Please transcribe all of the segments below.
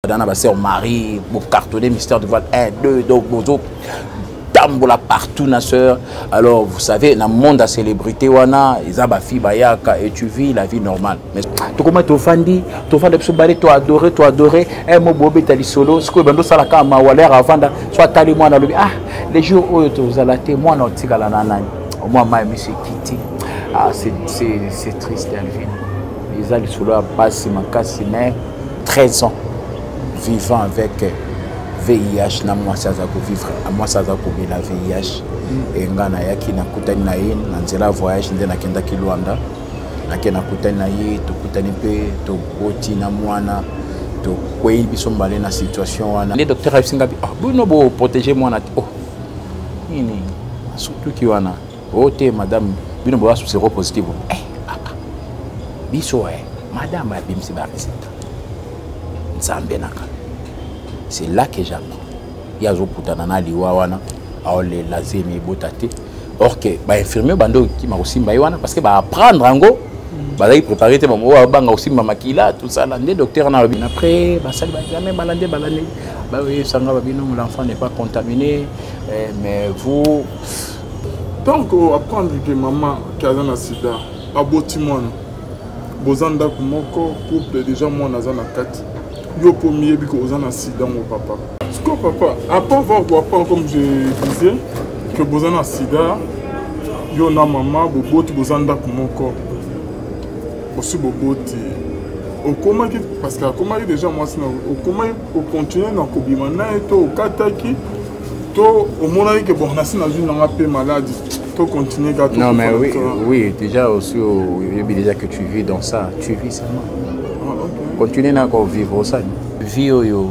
Dans ba sœur Marie, bo cartonner mystère de voile 1 2 donc bozo tambola partout na sœur. Alors vous savez na monde à célébrité wana, eza ba fille bayaka et tu vis la vie normale. Mais tokoma tofandi, tofanda biso bale to adorer, to adorer, eh mo bobeta lisolo, sikoyo bando sala ka mawalera avanda, soit tali mwana lobi ah les jours oyo tozala te mwana otikala na nani. Au moins mai miso ekiti. Ah c'est c'est c'est triste Alvin. Eza lisolo ya pasi makasi mais 13 ans vivant avec VIH na mwasi aza kovivre mwasi aza komela VIH mm. e nga nayaki nakutani na ye na nzela voyage nde nakendaki Luanda nake nakutani na ye tokutani mpe toboti na mwana tokwei biso mbale na situation wana nde docteur ayebisi nga oh, bino boprotege mwana te oh nini asutuki wana o oh, te madame bino boza séropositive eh, papa biso eh, madame abimisi ba résultat nzambe naka c'est là que j'apprends ye azoputana na liwa wana aolela zemi ebota te or que bainfirmier bande okima kosimba ye wana parce que baapprendre yango bazalaki préparé te bango babanga kosimba makila tout ça là nde docteur wana alobi après basali baexamen balande balande bayebisanga babino l'enfant n'est pas contaminé eh, mais vous tant que apprendre que maman qui aza na sida aboti mwana boza ndako moko couple déjà mwana aza na kati yo mpo miyebi ko oza na sida ngo papa sikoyo papa après avoir koapprendre comme je disais que boza na sida yo na mama boboti boza ndako moko osi boboti okomaki parce que akomaki déjà mwasi na okomaki okontinue na kobima na ye to okataki to omonaki ke bon nasi nazwi nanga mpe maladi to continue kaka non mais oui, oui déjà aussi oyebi déjà que tu vis dans ça tu vis seulement ah, okay. continue na kovivre osali vie oyo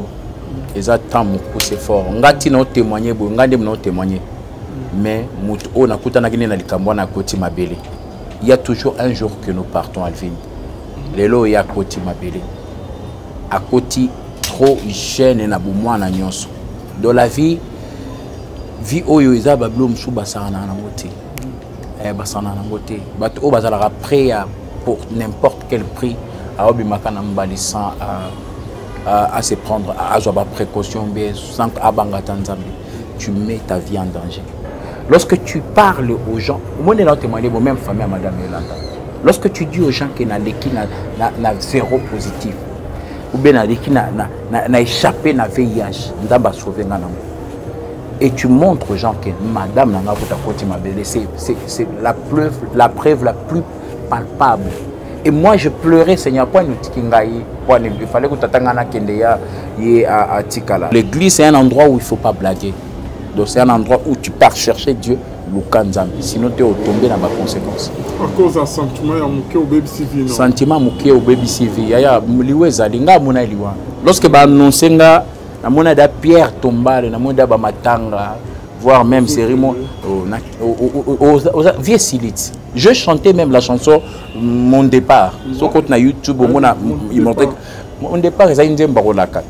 eza temps mokuse fort nga ntina otémoigne boye nga nde mna otémoigne mais moto oyo nakutanaki nde na likambo wana akoti mabele il y a toujours un jour que nous partons alvin lelo oyo akoti mabele akoti trop jeune na bomwana nyonso dans la vie vie oyo eza babilo mosusu basakanaka nango te eh, basakanaka nango te bato oyo bazalaka prêt ya pour n'importe quel prix aobimaka na mobali sans à, à, à se prendre azwa baprécaution mbe sans abanga ata nzambe tu mets ta vie en danger lorsque tu parles aux gens omoni na otémoigne bo même famille ya madame yolanda lorsque tu dis aux gens que naleki na, na, na zéro positif ou bien naleki na, na, na, na échappé na VIH nzambe asauve nga nango et tu montres aux gens que madame nanga kota koti mabele c'est la preuve la preuve la plus palpable et moi je pleurais seigneur po anotiki ngai po il fallait kotata ngai nakende ya ye atikala l'église c'est un endroit où il faut pas blaguer donc c'est un endroit où tu pars chercher Dieu luka nzambe sinon te otombe na baconséquence à cause ya sentiment ya moke obebisi vie sentiment moke obebisi vie yaya liwa ezali nga amona liwa lorsque baannonce nga namona da pierre tombale namoni da bamatanga voire même série mo vie silite je chantais même la chanson mon départ soki oti na youtube omona immortel mon départ ezali nzembo akolaka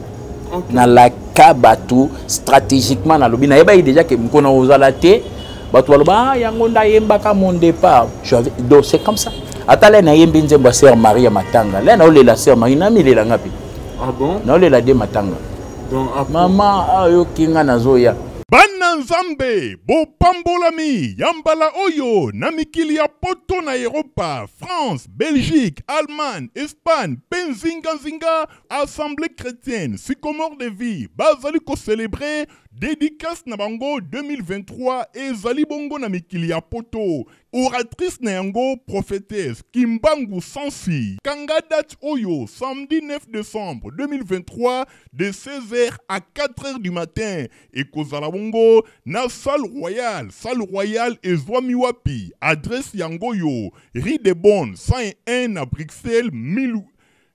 nalaka bato stratégiquement nalobi nayebaki déjà ke mokona ozala te bato baloba ah, yango nde ayembaka mon départ donc c'est comme ça ata le nayembi nzembo ya sœur marie ya matanga le naolela sœur marie namilela nga mpe ah bon? naolela de matanga mama ayoki nga nazoya bana nzambe bopambolami ya mbala oyo na mikili ya poto na eropa france belgique allemagne espagne mpe nzinganzinga Assemblée chrétienne Sycomore de vie bazali ko célébrer dédicace na bango 2023 ezali bongo na mikili ya poto. Oratrice na yango prophétesse Kimbangu Sansi. Kanga date oyo samedi 9 décembre 2023 de 16h à 4h du matin ekozala bongo na salle royale. Salle royale ezwami wapi? Adresse yango yo rue de Bonne 101 na Bruxelles 1000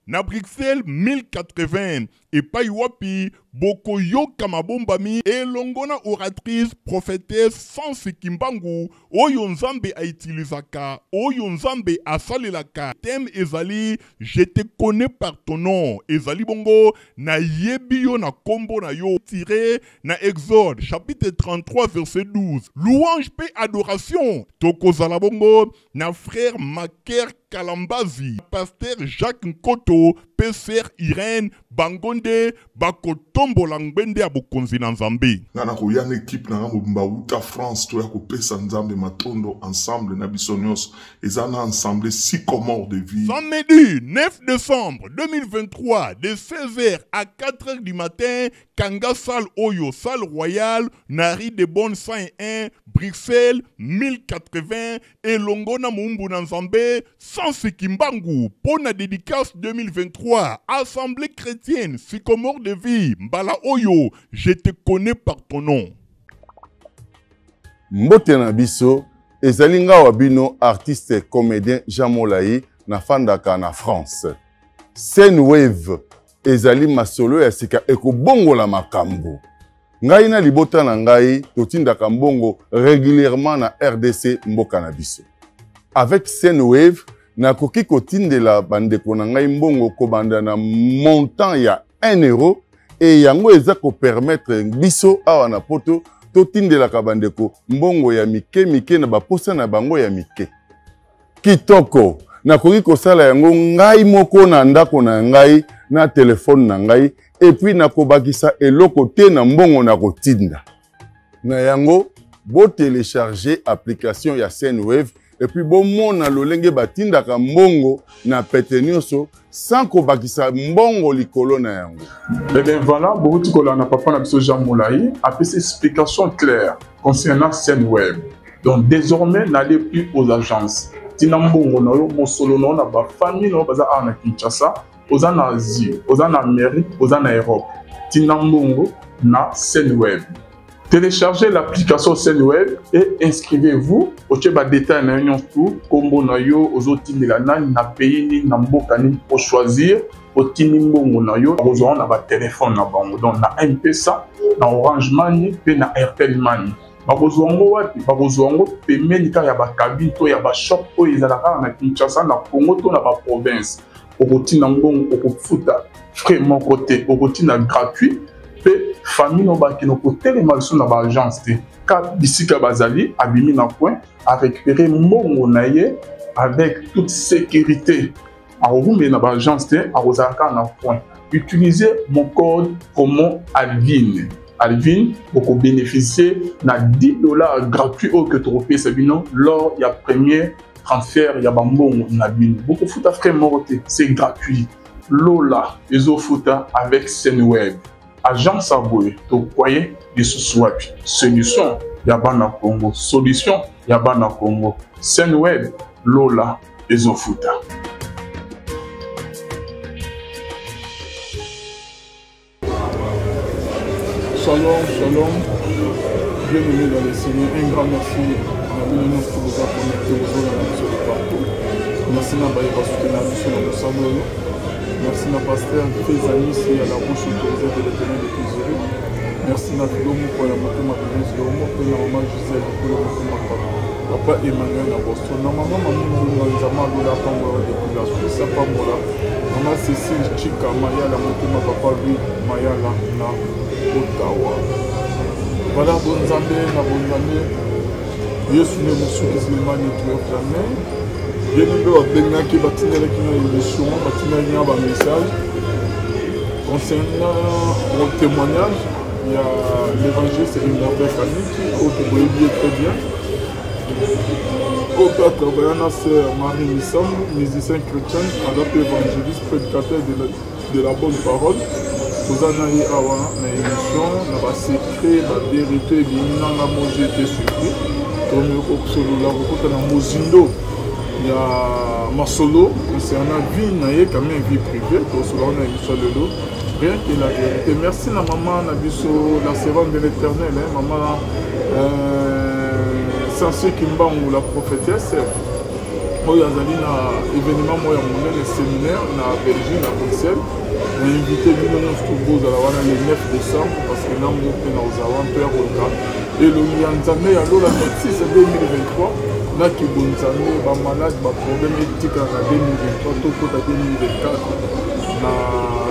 Na Bruxelles 1080, epai wapi bokoyoka mabombami elongo na oratrice prophetesse Sansi Kimbangu oyo Nzambe a utilisaka, oyo Nzambe asalelaka. Thème ezali Je te connais par ton nom, ezali bongo nayebi yo na kombo na yo, tire na Exode chapitre 33 verset 12. Louange pe adoration tokozala bongo na frère Maker Kalambazi, pasteur Jacques Nkoto pe mpe Sœur Irène, bango nde bakotombola ngbende ya bokonzi na Nzambe. Nga nakoya na equipe na nga mobimba wuta France toya kopesa Nzambe matondo ensemble na biso nionso eza na ensemble Sycomore de vie. Samedi 9 decembre 2023 de 16h à 4h du matin, kanga salle oyo, salle royale na rue de Bonne 101, Bruxelles 1080, elongo na moumbu na Nzambe Sansi Kimbangu mpo na dedicace 2023 Assemblée chrétienne Sycomore de vie mbala oyo je te connais par ton nom. Mbote na biso, ezali nga wa bino artiste comedien Jean Molayi, nafandaka na France. Sendwave ezali masolo ya sika ekobongola makambo. Ngai na libota na ngai totindaka mbongo regulierement na rdc mboka na biso. Avec Sendwave, nakoki kotindela bandeko na ngai mbongo kobanda na montant ya 1 euro et yango eza ko permettre biso awa na poto totindelaka bandeko mbongo ya mike mike na baposa na bango ya mike. Kitoko! Nakoki kosala yango ngai moko na ndako na ngai na telefone na ngai et puis nakobakisa eloko te na mbongo nakotinda. Na yango, bo telecharger application ya Sendwave et puis bomona lolenge batindaka mbongo na pete nyonso sans kobakisa mbongo likolo na yango. Eh bien voilà, bowuti kolanda papa na biso Jean Molayi apesi explication claire concernant Sendwave. Donc désormais n'allez plus aux agences. Tina mbongo na yo, mosolo na yo na ba famille na yo baza awa na Kinshasa, oza na Asie, oza na Amérique, oza na Europe. Tina mbongo na Sendwave. Téléchargez l'application Sendwave et inscrivez-vous. Otie ba détails na yo nyonso tout, kombo na yo, ozotindela nani, na pays nini, na mboka nini, o choisir, otindi mbongo na yo, okozwa na ba téléphone na bango. Donc na M-Pesa, na Orange Money pe na Airtel Money. Bakozwa yango wapi? Bakozwa yango pembeni kaka ya ba cabine to ya ba shop oyo ezalaka kaka na Kinshasa, na Congo to na ba province. Okotinda mbongo, okofuta frais moko te, okotinda gratuit pe famille no bakende kotelema lisusu na ba agence te. Ka bisika bazali, abimi na coin, a récupérer mbongo na ye avec toute sécurité. Akokumbela na ba agence te, akozala kaka na coin. Utilisez mon code promo Alvin. Alvin, boko bénéficier na 10 $ gratuit oyo que tokopesa bino lors ya premier transfert ya ba mbongo na bino. Bokofuta frais moko te, c'est gratuit. Lola ezofuta avec Sendwave. Agence ya boye tokwaye lisusu wapi? Solution ya bana Congo, solution ya bana Congo. Sendwave, Lola ezofuta. Shalom, shalom. Bienvenue dans le Seigneur. Un grand merci à bino nyonso to boza connecté, bozolanda biso de partout. Merci na baye basoutenir biso na mosala oyo. Merci na pasteur Fezanisi ya la bouche autorisée de l'Éternel de Zurich. Merci na Philo Mukwa ya motema Denise Lomo mpe na mama Gisèle Likolo motema papa Emmanuel na Boston, na mama Mami Ngunga Nzama Alola apambola depuis la Suisse, apambola mama Cécile Chika Mayala motema papa Louis Mayala na Ottawa. Voilà, bonzambe na bonzambe, Yesu nde mosukisi lemani triomphe jamais. Ye nde babengaki, batindelaki na émission, batindelaki na ba message concernant mon témoignage ya l'évangéliste Immortel Kaniki oyo toboyebi ye très bien, oyo mpe atravailla na sœur Marie Misambu, musicien chrétien, aza mpe évangéliste, prédicateur de la bonne parole. Toza na ye awa na émission na basecret, bavérité ebimi nanga mo j'étais surpris. Tomeki kosolola, kokota na mozindo ya masolo concernant vie na ye, quand même vie privée, tosolola na émission lelo, rien que la vérité. Merci na maman na biso, la servante de l'Éternel, hein, maman Sansi Kimbangu, la prophétesse, oyo azali na événement moko ya monene, séminaire na Belgique, na Bruxelles. Na invité bino nyonso bozala wana le 9 décembre, parce que nango mpe na kozala wana mpe ya koluka elongi ya Nzambe ya lola 6 2023 na kibonzambe, bamalade, baproblème etikala na 2023, tokota 2024 na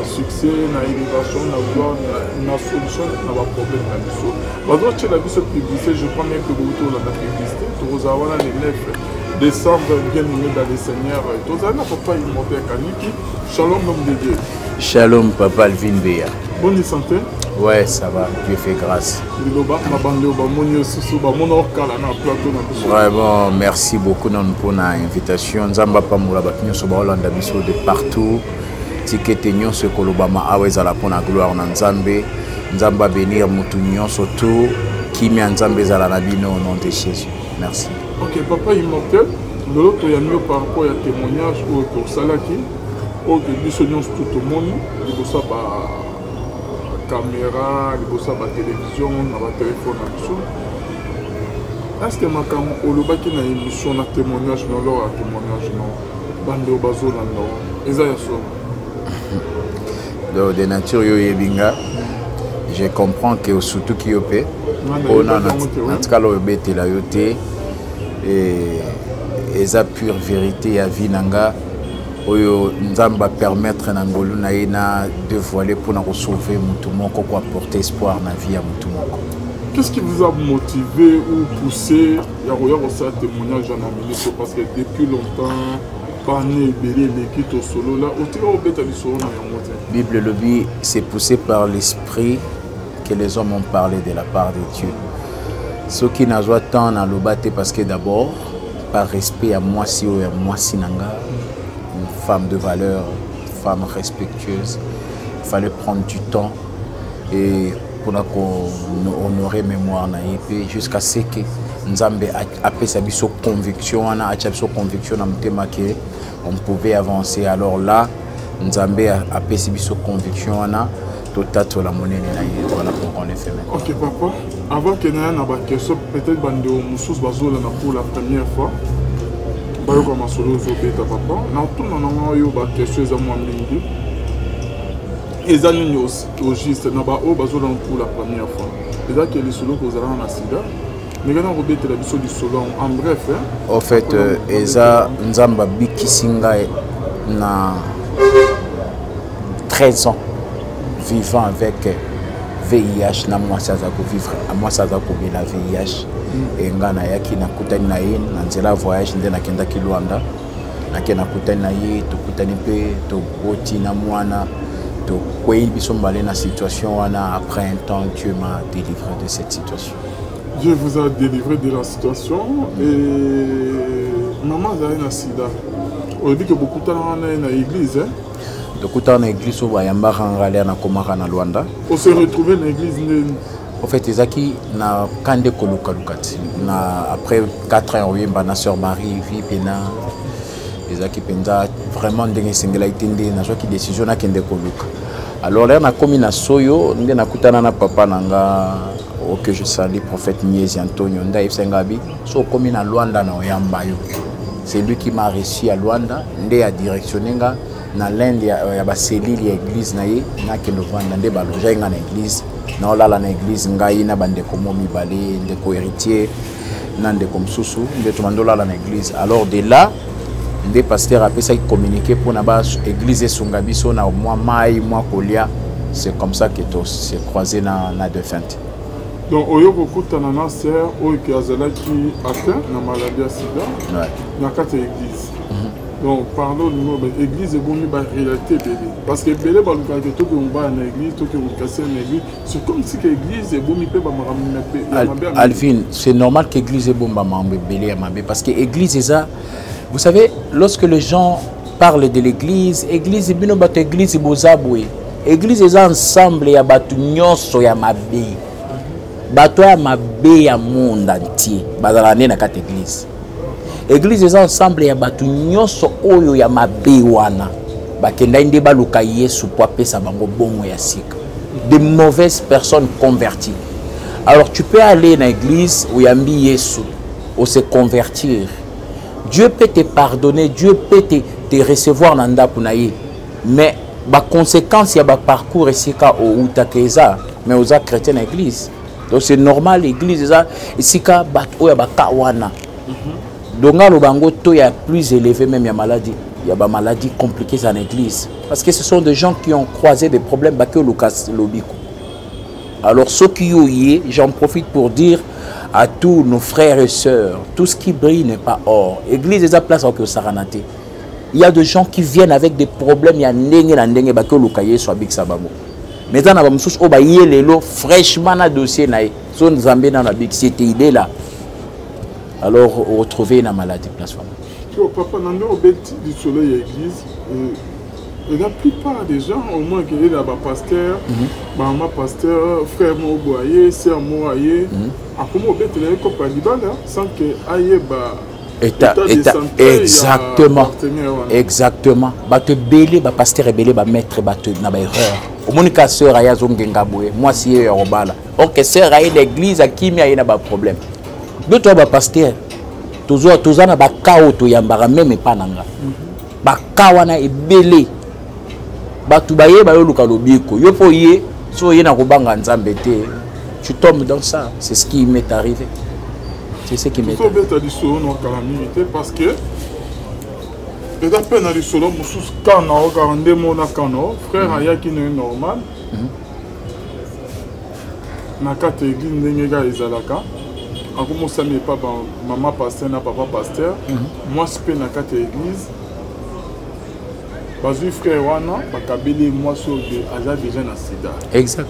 succès, na élévation, na gloire, na solution na baproblème na biso. Bazotiela biso publicité, je crois même que bouti olanda publicité. Tokozala wana le 9. décembre. Bien aimé dans le Seigneur, tozali na papa Immortel Kaniki. Shalom, homme de Dieu. Shalom, papa Alvin Beya. Bonne santé. Ouais, ça va, Dieu fait grâce. Liloba na bande oyo bamoni yo susu, bamona okala na plateau na biso. Vraiment, merci beaucoup nanu mpona invitation. Nzambe apambola bato nyonso baolanda biso de partout. Tika ete nyonso ekolobama awa ezala mpona gloire na Nzambe. Nzambe abenir motu nyonso to kimia Nzambe ezala na bino au nom de Jésus. Merci. Ok, papa Immortel, lelo toyambi yo par rapport ya témoignage oyo tosalaki, oyo ke biso nyonso to tomoni liboso ya bacaméra, liboso ya batelevizio, na batelefone na biso. Est ce que makambo olobaki na émission, na témoignage na lors ya témoignage na bandeko bazolanda, eza ya solo? Donc, de nature yo oyebi nga, je comprends que osutuki yo mpe mpona natikala oyo obetela yo te. Eza pure vérité ya vie na nga oyo Nzambe apermettre na ngolu na ye na dévoiler mpona kosauve motu moko, koapporter espoir na vie ya motu moko. Qu'est-ce qui vous a motivé ou poussé ya koya kosala témoignage na ministre? Parce que depuis longtemps, bana ebele eleki, tosolola, otika kobeta lisolo na yango te. Bible elobi: c'est poussé par l'esprit que les hommes ont parlé de la part de Dieu. Soki nazwa temps naloba te, parce que d'abord par respect ya mwasi oyo, ya mwasi na nga, une femme de valeur, femme respectueuse, il fallait prendre du temps et mpona kohonorer mémoire na ye mpe jusqu'à ce que Nzambe apesa biso conviction wana, atia biso conviction na motema ke on pouvait avancer. Alors là, Nzambe apesi biso conviction wana, totatola monene na ye. Voilà pourquoi on est fait maintenant. Ok papa, avant ke naya na baquestion, peut-être bandeko mosusu bazolanda pour la première fois, bayoka masolo ozobeta. Papa, na tuna nanga oyo, baquestion eza mwa mingi. Eza nini au juste na baoyo bazolanda pour la première fois? Eza ke lisolo kozalaka na sida, ndenge na kobetela biso lisolo en bref, hein? Au fait, eza Nzambe abikisi ngai na 13 ans vivant avec VIH na mwasi aza kovivre, mwasi aza kobela VIH. E ngai nayaki, nakutani na ye na nzela ya voyage nde nakendaki Luanda. Nake, nakutani na ye, tokutani mpe toboti na mwana, tokwei biso mbale na situation wana. Après un temps, Dieu m'a délivré de cette situation. Dieu vous a délivré de la situation. Et maman azali na sida, oyebi ke bokutanaka na ye na église, hein? Tokutana na église oyo bayambaka nga lere nakomaka na Luanda. Ose retrouve na église ndeni? En fait, ezalaki na ka nde kolukaluka ti na après 4 ans oyemba na sœur Marie, vie mpena ezalaki mpenza vraiment ndenge esengelaki te. Nde nazwaki décision nakende koluka. Alors lere nakomi na Soyo, nde nakutana na papa na nga oyo que je salue, prophète Miezi Antonio. Nde ayebisa nga abi so okomi na Luanda na oyamba yo. C'est lui qui m'a reçu à Luanda, nde adirectionne nga na l'inde ya baselile ya église na ye. Nakende ovanda, nde balojaki nga na église, naolala na église, ngai na bandeko mo mibale, ndeko Héritier na ndeko mosusu, nde tobandi olala na église. Alors de là nde pasteur apesaki communiqué mpona ba église esunga biso na mwa mai, mwa kolia. C'est comme ça que to se croisé na défunte. Donc oyo kokutana na sœur oyo ke azalaki atteint na maladie ya sida na kati ya église. Donc pardon, olingo église ebomi baréalité ebele, parce que ebele balukaka toke mobala na église, toke kokasi na église. C'est comme si que église ebomi mpe bamakambo ya mabe. Alvin, c'est normal qu'église ebomba makambo ebele ya mabe, parce que église eza, vous savez, lorsque les gens parlent de l'église, église, bino bato église boza boye, église eza ensemble ya bato nyonso ya mabe, bato ya mabe ya monde entier bazalaka nde na kati église. Église eza ensemble ya bato nyonso oyo ya mabe wana bakendaki nde baluka Yesu po apesa bango bongo ya sika, de mauvaises personnes converties. Alors tu peux aller na église, oyambi Yesu, ose convertir, Dieu peut te pardonner, Dieu peut te recevoir na ndako na ye, mais baconséquence ya baparcours esika outaka eza, mais oza chrétien na église. Donc c'est normal, église eza esika bato oyo ya baka wana. Donc nga aloba yango, taux ya plus élevé même ya maladie, ya bamaladie compliquées eza na église, parce que ce sont des gens qui ont croisé des problèmes, bake oluka lobiko. Alors soki yo ye, j'en profite pour dire À tous nos frères et sœurs, tout ce qui brille n'est pas or. Église eza place oke osakana te. Il y a des gens qui viennent avec des problèmes ya ndenge na ndenge, bake oluka Yesu abikisa bango. Mais eza na bamosusu oyo baye lelo fraîchement na dossier na ye, so Nzambe nano abikisi te, il est là. Alors retrouver na maladie place wana. Yo papa, na nde obeti lisolo ya église, et la plupart des gens, au moins que na ba pasteur, ba mama pasteur, frère moko boye aye, sœur moko aye, akoma obetela ye kopa libala sans que ayeba état, état, exactement, exactement. Bato ebele, bapasteur ebele bamettre bato na baerreur. Omoni ka sœur aye azongenga boye, mwasi ye ya kobala, ok, sœur aye na église, akimi, aye na baproblème. Do toya bapasteur, toza na baka oyo toyambaka meme epa na nga. Baka wana ebele, bato bayeba yo luka lobiko yo mpo ye so oye na kobanga Nzambe te, tu tombes dans ça. C'est ce qui m'est arrivé, c'est ce qui m'est Tozobeta lisolo na kala mingi te, parce que eza mpe na lisolo mosusu kana o kaka nde mona kana o frère ayaki na ye normal na kati ya église, ndenge kaka ezalaka, akomosami epa mama pasteur na papa pasteur, mwasi mpe na kati ya église. Bazwi frère wana, bakabeli ye mwasi oyo aza déjà na sida. Exact.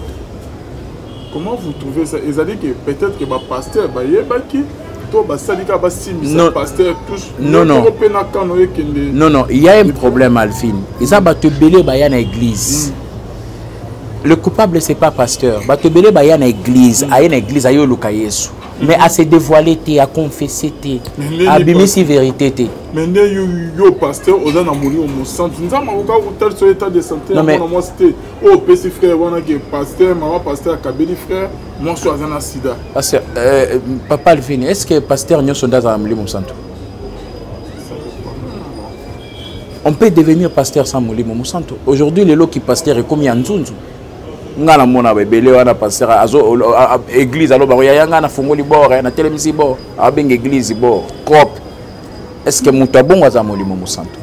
Comment vous trouvez ça? Ezali que peut-être que bapasteur bayebaki to basali kaka basimbisa pasteur touche? Non, non. Mpe na kano ekende. Non, non, il y a un problème, Alphine. Eza bato ebele baya na église. Le coupable, c'est pas pasteur. Bato ebele baya na église, aye na église, aye oluka Yesu, mais ase dévoiler te, aconfesse te, abimisi vérité te. Mais nde yo pasteur oza na molimo mosantu, Nzambe akoka kotalisa état de santé ya mwana mwasi te oyo opesi frère wana, ke pasteur, mama pasteur akabeli frère mwasi oyo aza na sida? Pasteur, papa Alvin, est ce que pasteur nyonso nde azala na molimo mosantu? On peut devenir pasteur sans molimo mosantu. Aujourd'hui, lelo ki pasteur ekomi ya nzunzu. Nga namona baebele wana, pasteur azo église, alobako yaya nga nafungoli bord, natelemisi bord, abenga église bord propre. Est ce que moto abongo aza molimo mosantu?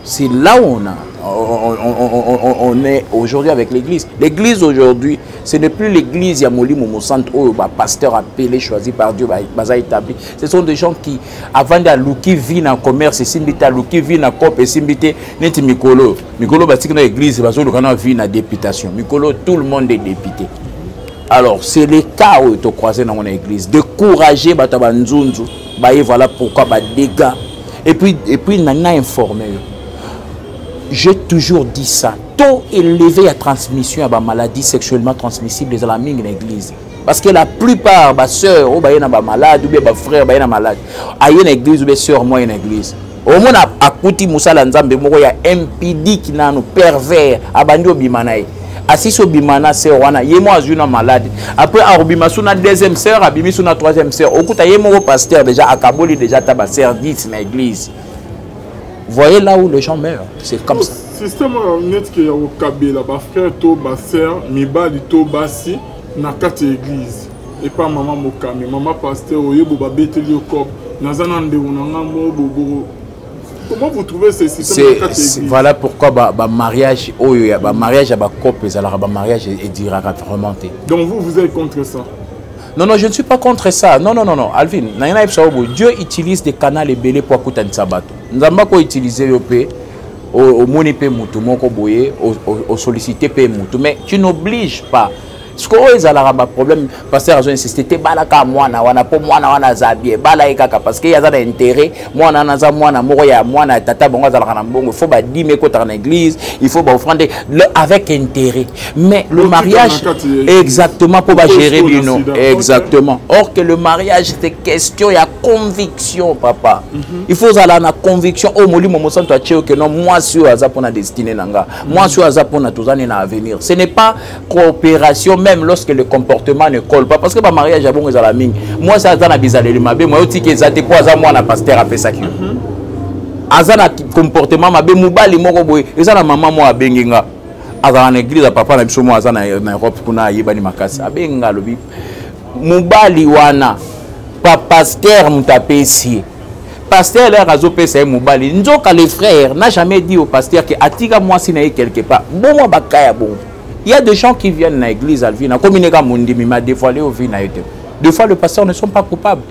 C'est là où on, a, on, on, on, on est aujourd'hui avec l'église. L'église aujourd'hui, ce n'est plus l'église ya molimo mosantu oyo ba pasteur appelé, choisi par Dieu, baza établi. Ce sont des gens qui, avant d'aluki vie na commerce esimbi te, aluki vie na cope esimbi te, neti mikolo. Mikolo batiki na église, bazoluka na vie na députation. Mikolo, tout le monde est député. Alors, c'est le cas où tu croisé dans mon église. Décourager bato ba nzunzu, bah, et voilà pourquoi ba dégâts. Et puis, nana informé. J'ai toujours dit ça. Taux élevé à transmission à ba maladie sexuellement transmissible les la mingi na église. Parce que la plupart ba sœurs ou ba yena ba malade ou bien ba frère ba yena malade. Aye na église ou bien sœur moi na église. Omona akuti musala Nzambe moko ya impudique nanu, pervers, abandi obima na ye. Asisi obima na sœur wana, ye mo azwi na malade. Après akobima su na deuxième sœur, abimi su na troisième sœur. Okuta ye moko pasteur déjà akaboli déjà ta ba sœur 10 na église. Voyez là où les gens meurent, c'est comme ça. Système oyo neti ke ya kokabela bafrère to basœur, mibali to basi, na kati ya église epa mama mokami, mama pasteur, oyebo babeteli yo cop, naza na ndeko na nga mo bobo. Comment vous trouvez ce système na kati ya église? Voilà pourquoi ba mariage oyo ya ba mariage ya ba couple ezalaka ba mariage ediraka vraiment te. Donc vous, vous êtes contre ça? Non, non, je ne suis pas contre ça. Non, non, non, non. Alvin, na yebisa yo boye, Dieu utilise des canaux ebele po akutanisa bato. Nzambe ako utiliser yo mpe omoni mpe mutu moko boye, osollicite mpe mutu, mais tu n'obliges pas. Siko oyo ezalaka baproblème, pasteur azo insiste te, balaka mwana wana mpo mwana wana aza bien, bala ye kaka parce que ye aza na intérêt. Mwana wana aza mwana moko ya mwana ya tata bango azalaka na mbongo, il faut badîme ekotaka na église, il faut baoffrande avec intérêt. Mais le mariage, exactement, mpo bagérer bino, exactement. Or que le mariage, c'est question ya conviction, papa. Il faut ozala na conviction oyo molimo mosantu atie yo ke non, mwasi oyo aza mpona destinée na nga, mwasi oyo aza mpona tozani na avenir. Ce n'est pas coopération, même lorsque le comportement ne colle pas, parce que bamariage ya bongo ezala mingi, mwasi aza na bizaleli mabe, moyo otiki eza te mpo aza mwana pasteur apesaki yo, aza na comportement mabe, mobali moko boye. Eza na mama moko abengi nga, azala na église ya papa na biso moko aza na Europe kuna, ayebani makasi. Abengi nga, alobi mobali wana pa pasteur moto apesi ye, pasteur lere azopesa ye mobali, nzoka le frère n'a jamais dit au pasteur ke atika mwasi na ye quelque part. Bongo bakaya bongo, il y a des gens qui viennent na église, Alvin, akomi neka mondimi, ma dévoilé au vie na ye te. Des fois, les pasteurs ne sont pas coupables.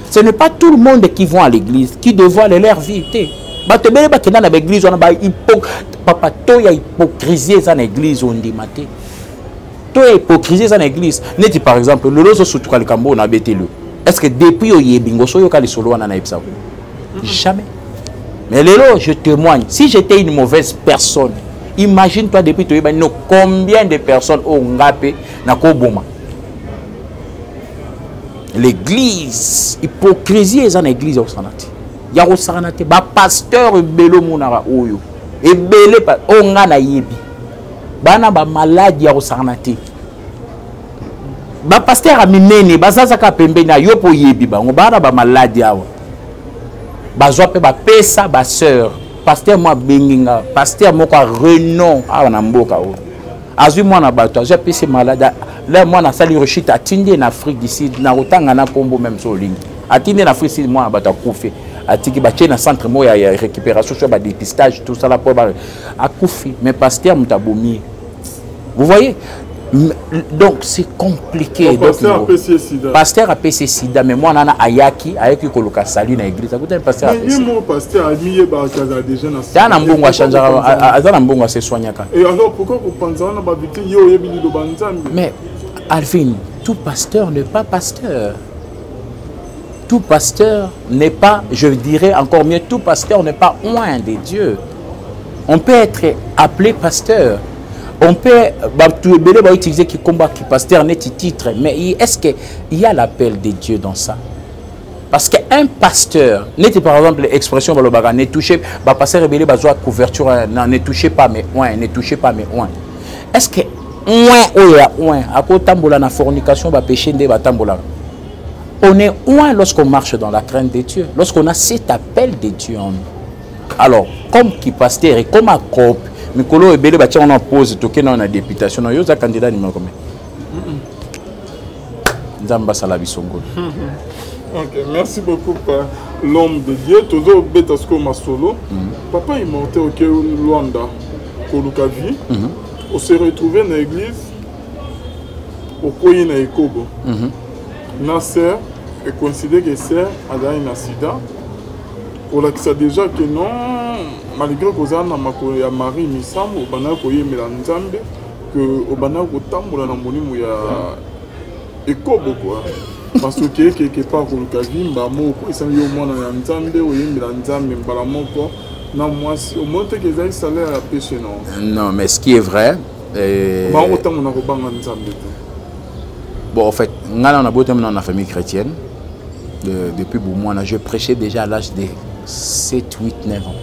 Ce n'est pas tout le monde qui vont à l'église qui dévoile leur vie te. Bato ebele bakenda na baeglise wana ba hypo papa to ya hypocrisie eza na église ondima te. To ya hypocrisie eza na église neti par exemple lelo ozosutuka likambo oyo nabeteli yo. Est-ce que depuis oyebi ngo soki oyoka lisolo wana nayebisa ko? Jamais. Mais lelo je témoigne, si j'étais une mauvaise personne, imagine-toi depuis toyebani no combien de personnes oyo nga mpe nakoboma. L'église, hypocrisie eza na église ya kosakana te. Ya kosakana te. Ba pasteur ebele omonaka oyo. Ebele oyo nga nayebi. Bana ba maladi ya kosakana te. Ba pasteur ya minene bazazaka pembeni ya yo mpo oyebi bango bana ba maladi awa. Bazwa mpe bapesa ba sœur. Pasteur moko abengi nga, pasteur moko ya renom awa na mboka oyo. Azwi mwana bato, azwi apesi malade. La mwana asali rechute, atindi ye na Afrique du Sud, na kotanga na kombo même so olingi. Atindi ye na Afrique du Sud, mwana bato akufi. Atiki batie na centre moko ya récupération sur ba dépistage tout ça là po ba akufi, mais pasteur moto abomi ye. Vous voyez? Donc c'est compliqué. Donc, pasteur apesi sida. Pasteur apesi sida, mais mwana na ayaki, ayaki koluka salut na église. Akutani pasteur apesi. Mais ye moko pasteur amiyebaka azala déjà na sida. Na mbongo achangeaka, aza na mbongo ase soignaka. Et alors pourquoi kopanza wana ba victime yo oyebi liloba Nzambe? Mais Alvin, tout pasteur n'est pas pasteur. Tout pasteur n'est pas, je dirais encore mieux, tout pasteur n'est pas oint de Dieu. On peut être appelé pasteur. On peut, bah, tout ebele ba utiliser qui combat qui pasteur n'est titre, mais est-ce que il y a l'appel de Dieu dans ça? Parce qu'un pasteur, n'était par exemple l'expression balobaka, ne touchez, bah, pasteur ebele bazoa couverture, non, ne touchez pas mes oints, ne touchez pas mes oints. Est-ce que oint oyo ya oint, akotambola na fornication ba péché nde batambola? On est oint lorsqu'on marche dans la crainte de Dieu, lorsqu'on a cet appel de Dieu en nous. Alors, comme qui pasteur et comme à cop, mikolo ebele batia on en pause toke na na députation na yo za candidat numéro combien? Nzambe asala biso ngolu. Ok, merci beaucoup pa l'homme de Dieu. Tozo beta siko masolo. Papa immortel ok Luanda koluka vie. On s'est retrouvé dans l'église okoyi na ekobo. Na sœur et considère que sœur azali na sida. Kolakisa déjà que non, malgré kozala na makolo ya Marie Misambo, obandaki koyembela Nzambe, que obandaki kotambola na molimo ya ekobo quoi. Parce que okeye quelque part koluka vimba moko esali yo mwana ya Nzambe, oyembela Nzambe mbala moko na mwasi, omoni te que ezali salaire ya péché non? Non, mais ce qui est vrai, bango ntango na kobanga Nzambe te. Bon, en fait, nga na botami na famille chrétienne. Depuis bomwana, je prêchais déjà à l'âge de 7, 8, 9 ans.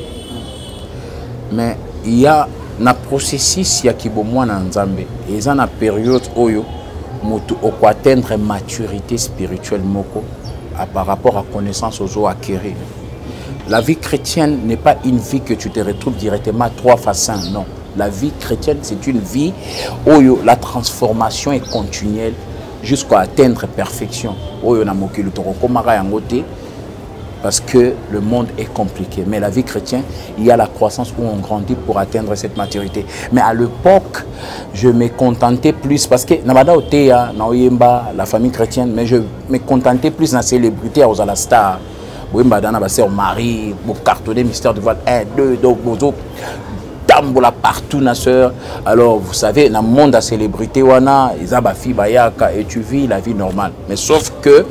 Mais il y a un processus ya kibomwana Nzambe. Et ça na période oyo moto oko atteindre maturité spirituelle moko à, par rapport à connaissance ozo acquérir. La vie chrétienne n'est pas une vie que tu te retrouves directement 3 fois 5, non. La vie chrétienne, c'est une vie où la transformation est continuelle jusqu'à atteindre perfection. Oyo na mokili tokokomaka yango te parce que le monde est compliqué. Mais la vie chrétienne, il y a la croissance où on grandit pour atteindre cette maturité. Mais à l'époque, je me contentais plus parce que na banda oteya, na oyemba, la famille chrétienne, mais je me contentais plus na célébrité aux la star. Boyemba dana ba sœur Marie, bo cartonner mystère du voile 1, 2, donc bozo tambola partout na sœur. Alors vous savez, dans le monde à célébrité wana, ils ba fille bayaka et tu vis la vie normale. Mais sauf que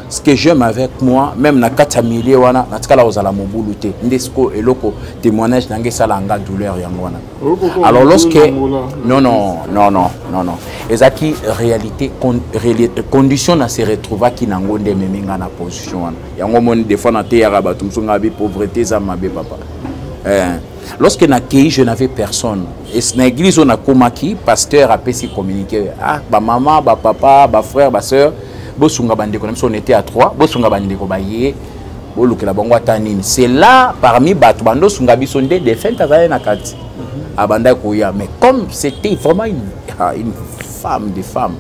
ce que j'aime avec moi, même na kati ya milieu wana, na tikala ozala mobulu te. Ndesko eloko témoignage nange sala nga douleur yango wana. Alors lorsque non non non non non non, ezaki réalité condition na se retrouva ki nango nde memi nga na position wana. Yango moni des fois na te yaka bato mosusu nga bi pauvreté eza mabe papa. Lorsque na kei, je n'avais personne. Et na église on a komaki, pasteur a pesi communiquer. Ah, ba maman, ba papa, ba frère, ba sœur, bosunga bandeko na biso, on était à 3, bosunga bandeko ba ye, bolukela bango ata nini. C'est là parmi bato bando sunga biso nde défunte azali na kati. Abanda koya, mais comme c'était vraiment une femme de femme,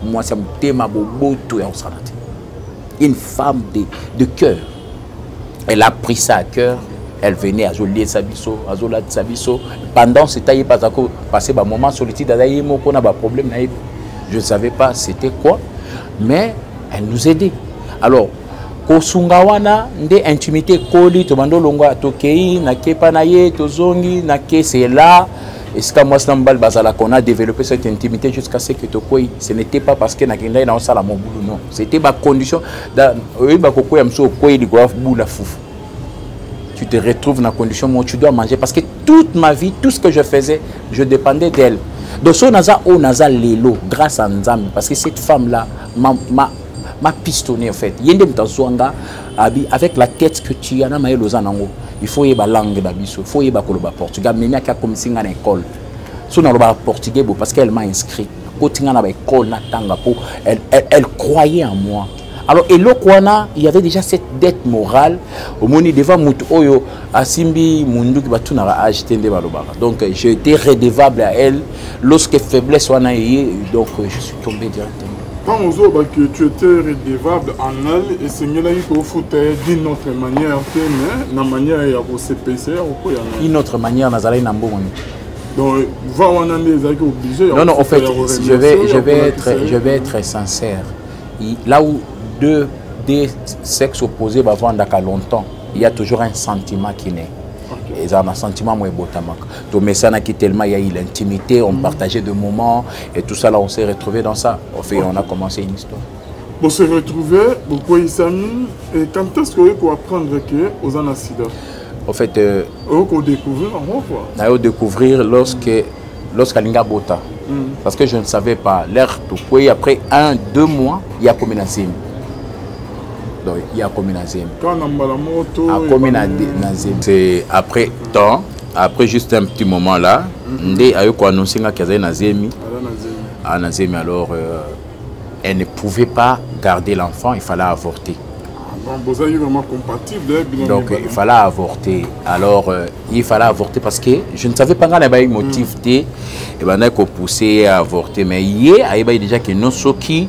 moi ça motema boboto ya kosala te. Une femme de cœur. Elle a pris ça à cœur. Elle venait à Zolier Sabiso, à Zola Sabiso. Pendant ce temps, il y a passé un moment solitude, il y a eu un problème. Je ne savais pas c'était quoi. Mais Elle nous aidait. Alors, kosunga wana nde intimité ekoli, tobanda olongwa, tokei nakepa na ye, tozongi nake. C'est là esika mwasi na mobali bazalaka. On a développé cette intimité jusqu'à ce que tokwei. Ce n'était pas parce que nakendaki na osala mobulu, non, c'était bacondition. Oyebi, bakokwea mosusu, okwei likolo ya bula fufu, tu te retrouves dans la condition où tu dois manger, parce que toute ma vie, tout ce que je faisais, je dépendais d'elle. Donc so naza oyo naza lelo, grâce à Nzambe, parce que cette femme là m'a pistonné. En fait, ye nde moto azwa nga, abi: «Avec la tête que tu as, na mayele oza nango, il faut yeba langue na biso, il faut yeba koloba portugais.» Amemiaki, akomisi nga na école. So nalobaka portugais bo parce qu'elle m'a inscrit, akoti nga na baécole, natanga, po elle croyait en moi. Alors eloko wana, il y avait déjà cette dette morale. Omoni, devant motu oyo asimbi munduki, batunaka age te, nde balobaka. Donc j'ai été redevable à elle. Lorsque faiblesse wana eye, donc je suis tombé directement. Ntango ozoloba que tu étais redevable en elle, esengelaki kofuta ye d'une autre manière te, mais na manière ya kosepesa, ya kokwea na Une autre manière, nazalaki na mbongo nini? Donc va wana nde ezalaki obligé. Non, non, en fait, je vais être sincère. Là où deux des sexes opposés bavandaka longtemps, il y a toujours un sentiment qui naît. Eza na sentiment mo ebotamaka. Tomesanaki tellement, il y a eu l'intimité, on partageait de moments et tout ça là, on s'est retrouvé dans ça. En fait, on a commencé une histoire. Bo se retrouver, bokweyisami, et quand est-ce que oye koapprendre que oza na sida? En fait, oyo kodécouvrir yango quoi. Nayo découvrir lorsque alingi abota, parce que je ne savais pas. L'air tokwei, après 1, 2 mois, il y a komi na zemi. Donc il y a komi na zemi. Kaka na mbala moko to? Akomi na zemi, c'est après temps, après juste un petit moment là, nde ayo koannonce nga azali na zemi. Aza na zemi. Ah, na zemi. Alors elle ne pouvait pas garder l'enfant, il fallait avorter. Ah, bon, bozalaki vraiment compatible eh, bino Donc mibale. il fallait avorter. Alors il fallait avorter parce que je ne savais pas, nga na motif te ebandaki kopousser à avorter, mais ye ayebaki déjà que non, soki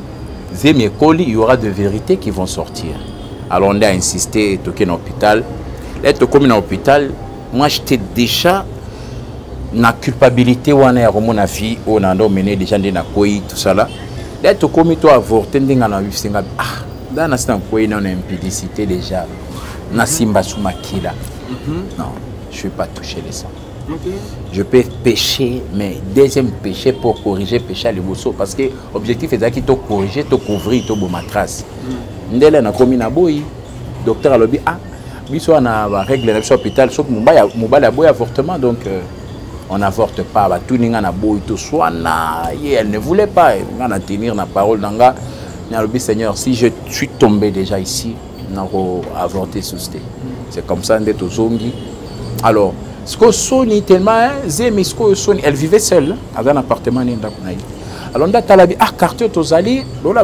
zemi ekoli, il y aura de vérités qui vont sortir. Alors on a insisté, toke na hôpital. Là tokomi na hôpital, moi j'étais déjà na culpabilité wana ya komona fille oyo na ndo omene déjà nde nakwei, tout ça là. Là tokomi to avorter, ndenge na bisinga, ah, nda nasi nakwei nano, impudicité déjà, nasimba su makila, non, je vais pas toucher le sang. Je peux pécher, mais deuxième péché pour corriger péché ya liboso, parce que objectif ezalaki to corriger, to couvrir, toboma trace. Ndele nakomi na boyi, docteur alobi: «Ah, biso wana barègle na biso hôpital, soki mobali aboyi avortement, donc on n'avorte pas.» Batuni nga na boyi, toswana ye, elle ne voulait pas. Nga na tenir na parole na nga, nalobi: «Seigneur, si je suis tombé déjà ici, nako avorter susu te.» C'est comme ça nde tozongi. Alors sikoyo soni tellement, hein, zemi sikoyo soni. Elle vivait seule, aza na appartement ne, ndako na ye. Alors nde atala bi: «Ah, quartier tozali lola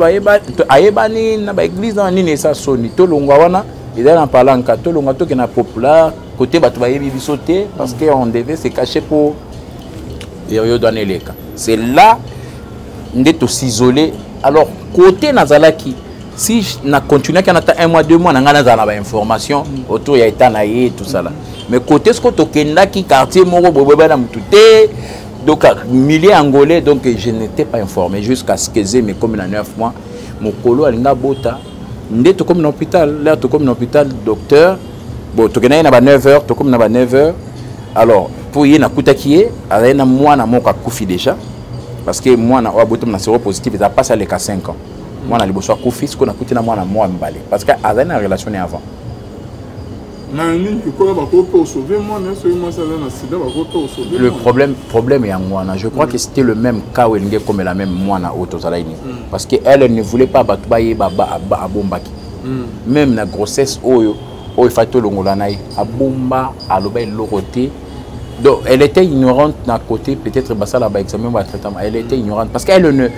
ayebani na baéglise na nini, eza soni, tolongwa wana.» Ezali na palanka, tolongwa, tokende na populaire, côté bato bayebi biso te, parce que on devait se cacher pour période wana eleka. C'est là nde tos'isole. Alors côté nazalaki, si na continuaki ata un mois, 2 mois, na ngai nazala na bainformation autour ya état na ye, tout ça là. Mais côté siko tokendaki quartier moko boye boye na mutu te, donc milieu angolais, donc je n'étais pas informé jusqu'à ce que zemi ekomi na 9 mois. Mokolo alingi abota nde tokomi na hôpital. L'heure tokomi na hôpital, docteur, bon, tokendaki na ba 9 heures, tokomi na ba 9 heures. Alors mpo ye nakutaki ye azali na mwana moko akufi déjà, parce que mwana oyo abotami na séropositif eza mpasi aleka 5 ans. Mwana liboso akufi, sikoyo nakuti na mwana mwa mibale, parce que azali na relation ne avant. Na nini kokola, bakoki mpe osauve mwana? Soki mwasi aza na sida, bakoki mpe osauve? Le problème yango wana, je crois que c'était le même cas oyo elingi ekomela même mwana oyo tozalaki nini, parce que elle ne voulait pas bato bayeba, abombaki même na grossesse oyo efaki tolongola na ye, abomba, aloba eloko te. Donc elle était ignorante d'un côté, peut-être basala ba examen ba traitement, elle était ignorante parce qu'elle ne,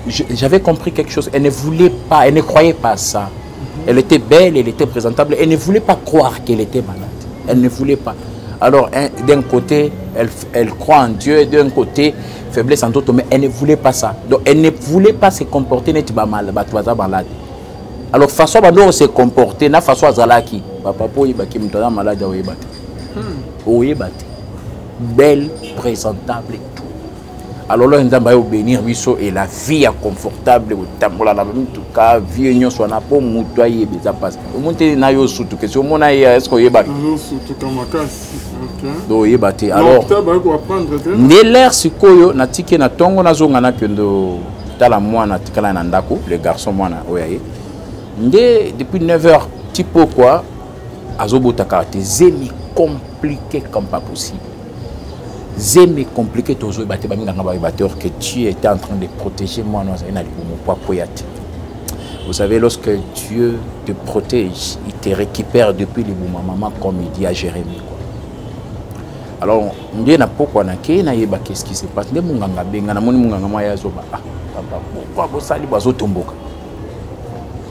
j'avais compris quelque chose, elle ne voulait pas, elle ne croyait pas à ça. Elle était belle, elle était présentable, elle ne voulait pas croire qu'elle était malade. Elle ne voulait pas. Alors d'un côté, elle croit en Dieu, d'un côté, faiblesse en tout, mais elle ne voulait pas ça. Donc elle ne voulait pas se comporter neti ba mal, bato baza malade. Alors façon bando se comporter na façon azalaki, papa, po oyebaki moto aza malade, oyeba te. Oyeba te. Belle, présentable et tout. Alors là, Nzambe ayo bénir biso et la vie ya confortable, kotambola na mituka, vie nyonso wana mpo moto ayeba eza mpasi. Omoni te na yo sutuke, si omona ye, est-ce que oyebaki? Ozosutuka makasi. Donc oyeba te. Alors nde l'air sikoyo natiki ye na ntongo, nazonga nakende tala mwana atikala na ndako, le garçon mwana oyo aye nde depuis 9 heures ti pokwa azobotaka te, zemi compliqué comme pas possible, zemi compliqué, tozoyeba te, baminganga bayeba te, or que Dieu était en train de protéger mwana azali na libumu po akweya te. Vous savez, lorsque Dieu te protège, il te récupère depuis libumu ya maman, comme il dit à Jérémie, quoi. Alors nde na pokwa nakei nayeba qu'est-ce qui se passe, nde monganga abenga, namoni monganga mwa ye azoba: "Ah papa, pourquoi bosali bo azotomboka?"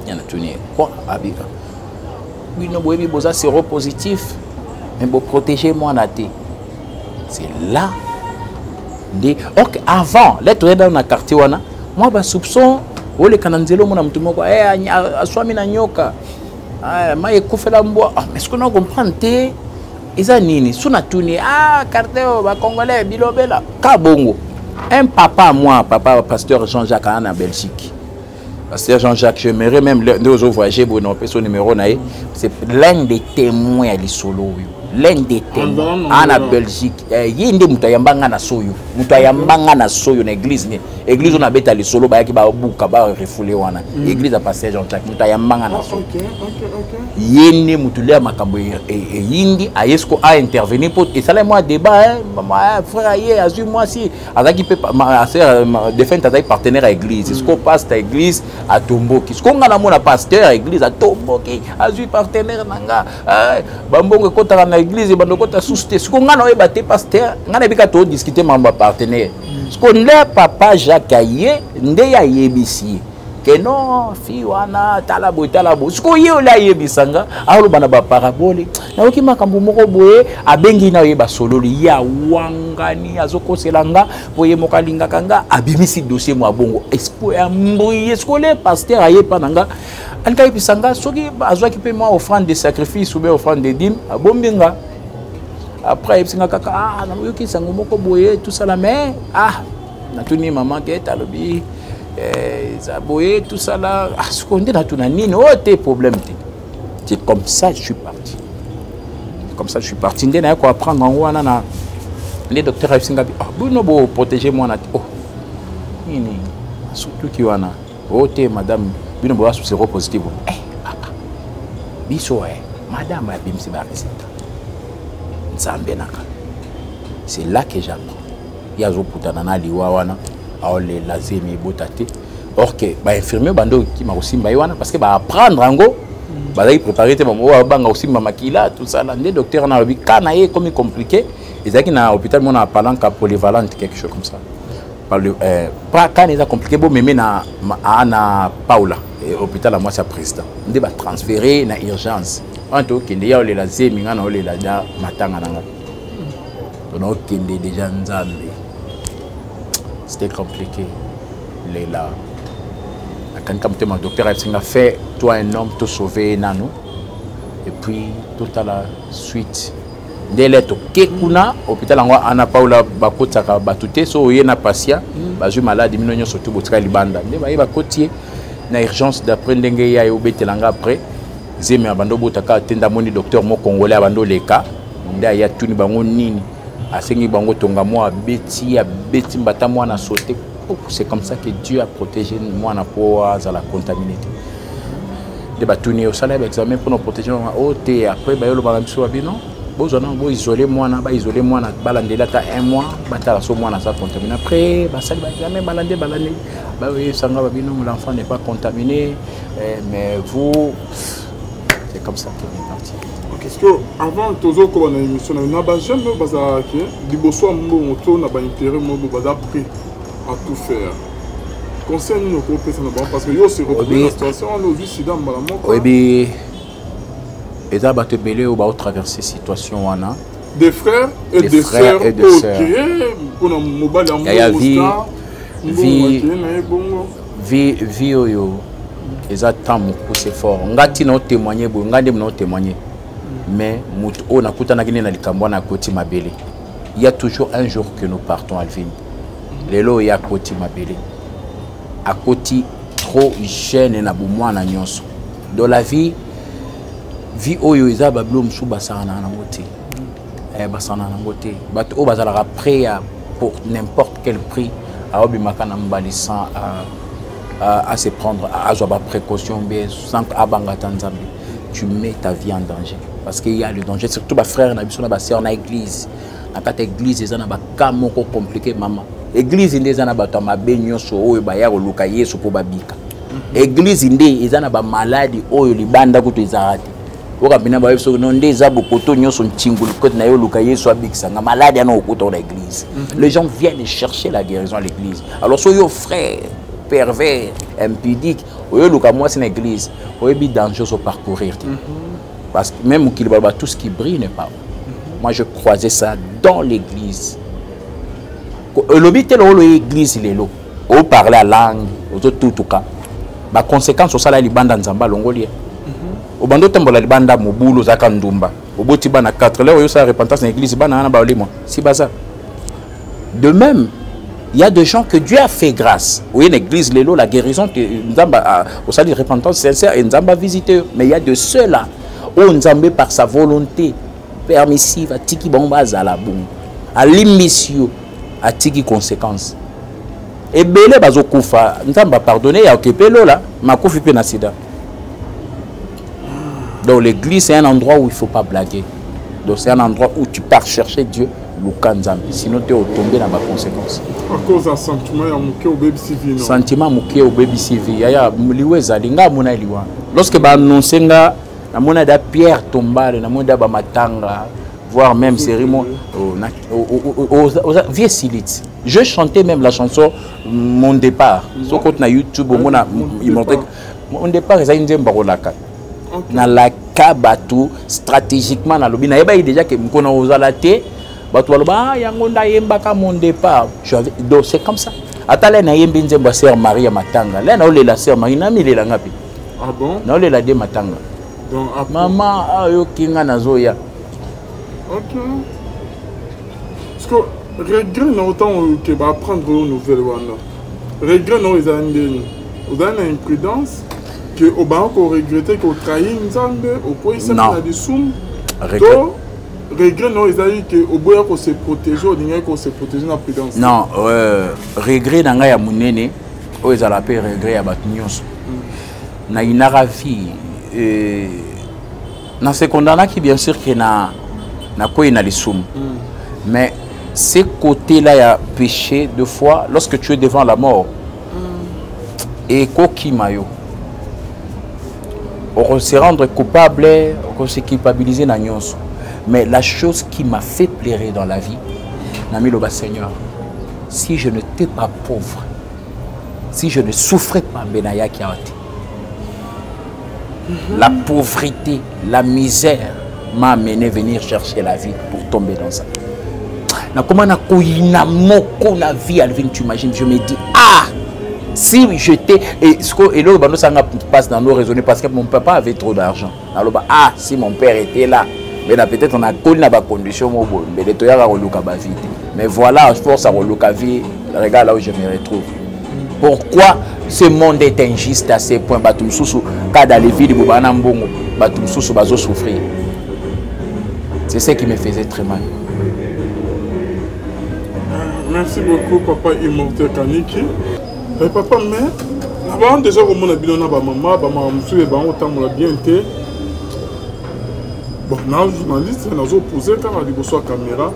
Ya natuni ye: "Quoi?" Abika: "Bino boyebi boza séropositif, mais boprotege mwana te." C'est là nde, ok, avant lettre oya nano na quartier wana, mwa basoupçon oleka na nzela, omona motu moko aswami na nyoka, mai ekufela mbwa. Ah, mais ce que na comprendre te eza nini? So natuni: "Ah, quartier oyo bacongolais bilobela ka bongo." Un papa, moi, papa pasteur Jean-Jacques aa na Belgique, pasteur Jean-Jacques, j'aimerais même nde ozo voyager boye na opesa numéro na ye, c'est l'un des témoins ya lisolo oyo, l'un des témoins aa na Belgique. Ye nde moto ayamba nga na soyo, moto ayamba nga na soyo na église ne, église oyo nabeta lisolo, bayaki babuka barefule wana, église ya pasteur Jean-Jacques, moto ayamba nga na soyo. Ye nde moto lia makambo eyindi, aye siko aintervenir mpo esalaki mwa débat, frère aye azwi mwasi, azalaki mpe défunte, azalaki partenaire ya église. Siko pasteur ya église atomboki, siko nga namona pasteur ya église atomboki, azwi partenaire na nga, bambongo ekɔtaka na église ebanda okɔta susu te. Siko nga naoyeba te pasteur, nga nayebi kaka todiscute mambo ya partenaire. Siko nde papa Jacques aye, nde ye ayebisi ye ke non, fi wana tala boye, tala boye. Sikoyo ye ole ayebisa nga, aloba na baparabole, nayoki makambo moko boye, abengi na oyeba sololi ye, awangani, azokosela nga mpo ye moko alingaka nga, abimisi dossier mwa bongo, esprit ya mbui. Sikoyo le pasteur aye epa na nga, alingi ayebisa nga soki azwaki mpe mwa offrande de sacrifice ou bien offrande de dîme, abombi nga. Après ayebisi nga kaka: "Ah, nayoki sango moko boye, tosala." Mais ah, natuni mama ke alobi eza boye, tosala. Ah, sikoyo nde natuna nini oyo te, problème te. C'est comme ça je suis parti, comme ça je suis parti. Nde naye koapprendre yango wana na nde docteur ayebisi nga bi: "Ah, bino boprotege mwana te." Oh, nini surtout wana oyo te, "Madame, bino boza séropositive." Eh papa, biso madame abimisi barésultat, Nzambe naka. C'est là que j'apprends ye azoputana na liwa wana, aolela, zemi ebota te, or que bainfirmier bando okima kosimba ye wana parce que baapprendre yango, bazalaki préparé te, bango babanga kosimba makila, tout ça là. Nde docteur wana alobi ka na ye ekomi compliqué, ezalaki na hôpital mona Palanka polyvalente, quelque chose comme ça. Kana eza compliqué, bomeme na Paula, hôpital ya mwasi ya président. Nde batransféré na urgence wana, tokende, ya olela zemi, nga na olela da matanga na nga, tona okende déjà. Nzambe, c'était compliqué. Lela akanika motema, docteur ayebisi nga: "Fais toi un homme, tosauve ye nanu et puis totala suite." Ndele toke kuna hôpital yango ana Paula, bakotisaka bato te so oye na patient bazwi maladi, bino nyonso tu botika libanda. Nde baye bakoti ye na urgence d'après ndenge ye aye obetela nga. Après zemi ya bando obotaka te, ndamoni docteur mo congolais abando oleka, nde aye atuni bango nini, asengi bango tonga mwa, abeti, abeti mbata, mwana saute. C'est comme ça que Dieu a protégé mwana mpo azala contaminé te. Nde batuni: "Osala baexamen mpona protéger mwana o te?" Après bayoloba na biso babino: "Bozwa nano, boisole mwana." Baisole mwana, balandeli ata un mois, batala so mwana aza contaminé. Après basali baexamen, balande, balande, bayebisanga babino: "L'enfant n'est pas contaminé, mais vous." C'est comme ça qu'il est parti. Parce que avant tozokoba na émission na na bajeune oyo bazalaki liboso ya mbongo to na baintérêt moko, baza prêt à tout faire, conseil nini okopesa na bango? Parce que yo ose retrouve na situation wana, ozwi sida mbala moko. Oyebi, eza bato ebele oyo baotraverse situation wana. Des frères et des sœurs oyo mpona mobali ya mbongo vie na ye bongo. Vie oyo eza temps mokuse fort. Nga ntina otémoigne boye, nga nde mona otémoigne, mais moto oyo nakutanaki nde na likambo wana akoti mabele. Il y a toujours un jour que nous partons, Alvin. Lelo oyo akoti mabele, akoti trop jeune na bomwana nyonso. Dans la vie, vie oyo eza babilo mosusu basakanaka nango te. Eh, basakanaka nango te. Bato oyo bazalaka prêt ya pour n'importe quel prix aobimaka na mobali sans à se prendre, azwa ba précaution bien sans abanga ata Nzambe. Tu mets ta vie en danger parce qu'il y a le danger, surtout ba frère na biso na ba sœur na église. Na kati église eza na ba cas moko compliqué mama. Église nde eza na bato ya mabe nyonso oyo baya koluka Yesu mpo babika. Église nde eza na ba maladi oyo libanda kutu ezalaka te. Oka mpena bayebi soki no nde eza bokoto nyonso ntingu kote na yo oluka Yesu abikisa nga maladi ana okuta na église. Les gens viennent chercher la guérison à l'église. Alors soki yo frère pervers, impudique, oyo oluka mwasi na église, oyebi danger ozo parcourir te. Parce que même mokili baloba tout ce qui brille n'est pas. Moi je croisais ça dans l'église. Elobi te lokolo église lelo oparle ya langue ozotutuka baconséquence osala libanda Nzambe alongoli ye. Obanda otambola libanda mobulu, ozalaka ndumba, oboti bana 4 lelo oyo osala repentance na église, bana wana baolimwa si baza. De même, il y a des gens que Dieu a fait grâce. Oui, l'église, lelo, la guérison, Nzambe osali repentance sincère et Nzambe a visité. Mais il y a de ceux-là où Nzambe, par sa volonté permissive, atiki bango bazala bongo. Alimbisi yo, atiki conséquence. Ebele bazokufa, Nzambe a pardonné, ya okepe lola, makufi pe na sida. Donc l'église, c'est un endroit où il faut pas blaguer. Donc c'est un endroit où tu pars chercher Dieu, luka Nzambe. Sinon tu es tombé dans ma conséquence. À cause d'un sentiment ya moke obebisi vie, non? Sentiment moke obebisi vie. Yaya, liwa ezali nga mona liwa. Lorsque ba annoncer nga namona da pierre tombale, namona da ba matanga, voire même série mo oh, na, oh, oh, oh, oh, vie silite. Je chantais même la chanson Mon départ. Soko na YouTube omona immortel. Mon départ ezali nzembo akolaka. Nalaka bato stratégiquement, nalobi nayebaki déjà ke mokona ozala te, bato baloba ah, yango nde ayembaka Mon départ. Donc c'est comme ça. Ata le nayembi nzembo ya sœur Marie ya matanga, le naolela sœur Marie, namilelanga mpe. Ah bon? Naolela de matanga. Donc, mama ayoki nga nazoya. Ok. Parce que regret na autant que ba apprendre yo nouvelle wana. Regret na ezali ndeni. Ozali na imprudence que obanga ko regretter que otrahi Nzambe, okweyisaki na lisumu. To regret na ezali que oboya ko se protéger, olingaki ko se protéger na prudence. Non, regret na ngai ya monene oyo ezala mpe regret ya bato nyonso. Nayinaka vie, na se condamnaki bien sûr que na nakwei na lisumu. Mais ce côté-là ya péché, de fois lorsque tu es devant la mort, ekokima yo, se rendre coupable, se culpabiliser na nyonso. Mais la chose qui m'a fait pleurer dans la vie, namiloba Seigneur, si je n'étais pas pauvre, si je ne souffrais pas, mbe nayaki awa te. La pauvreté, la misère m'a amené venir chercher la vie pour tomber dans ça. Nakoma na koyina moko na vie, Alvin, tu imagines, je me dis, ah, si j'étais, et ce que, et là, ça passe dans nos raisonnements parce que mon papa avait trop d'argent. Alors, bah, ah, si mon père était là, mais là, peut-être on a connu la condition, mais le toya reluka ba vie. Mais voilà, à force à reluka vie, regarde là où je me retrouve. Pourquoi ce monde est injuste à ce point? Bato mosusu kada les villes bobana mbongo, bato mosusu bazo souffrir. C'est ce qui me faisait très mal. Merci beaucoup papa Immortel Kaniki. Eh, papa, mais na déjà komona bino na bamama, bamama mosusu bango otambola bien te. Bon, na journaliste nazopose kaka liboso ya caméra.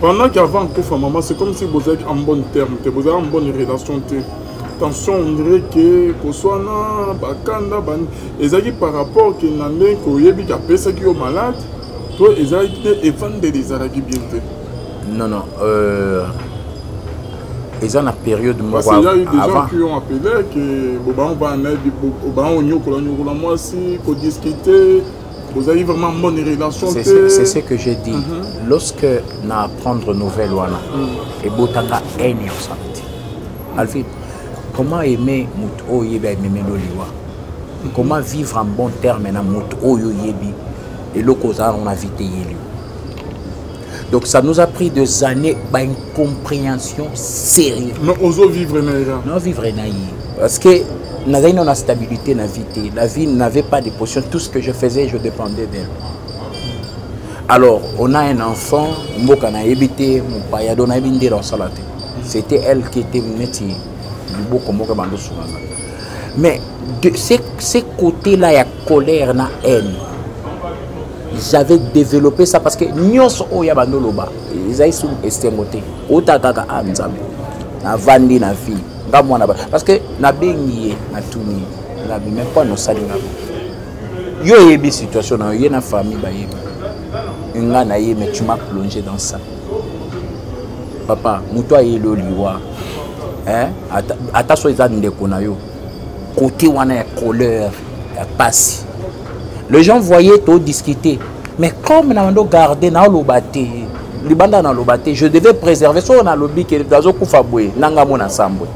Pendant qu'avant kofa maman, c'est comme si vous êtes en bon terme, vous avez en bonne relation. Tension, on dirait que koswana, bakanda, ban, ezaki par rapport que na ndenge koyebi kapesaki yo malade, to ezaki te evandeli ezalaki bien te. Non, non, eza na période moko. Parce qu'il y a eu des gens qui ont appelé que bobango bana bobango nyokola nyokola mwasi ko discuter. Vous avez vraiment une bonne relation. C'est ce que j'ai dit. Lorsque na apprendre nouvelle wana, et botanga haine ya santé. Alfred, comment aimer moto oyo yebi aimemelo liwa? Comment vivre en bon terme na moto oyo yebi eloko ozala na vie te yeli? Donc ça nous a pris des années d'incompréhension sérieuse. Mais ozo vivre na ye Non vivre na ye. Parce que nazali na stabilité na vie te. La vie n'avait pas de potion. Tout ce que je faisais, je dépendais d'elle. Alors, on a un enfant, mboka nayebi te, mopaya do nayebi nde osala te. C'était elle qui était neti liboko moko bando sunganga. Mais de ce, ce côté-là, il y a colère na haine. J'avais développé ça parce que nyonso oyo ya bando loba ezali su esengo te. Ota kaka ah nzambe. Navandi na vie. Nga mwana ba parce que nabengi ye natuni ye. Nabi mais mpo nosali nga yo oyebi situation na yo ye na famille bayebi nga na ye mais tu m'as plongé dans ça papa moto ayeli yo liwa hein? ata, ata so eza ndeko na yo kote wana ya colère ya pasi les gens voyaient to discuter mais comme na bando garder naoloba te libanda naloba te je devais préserver soki nalobi ke nazokufa boye nanga mona sambwe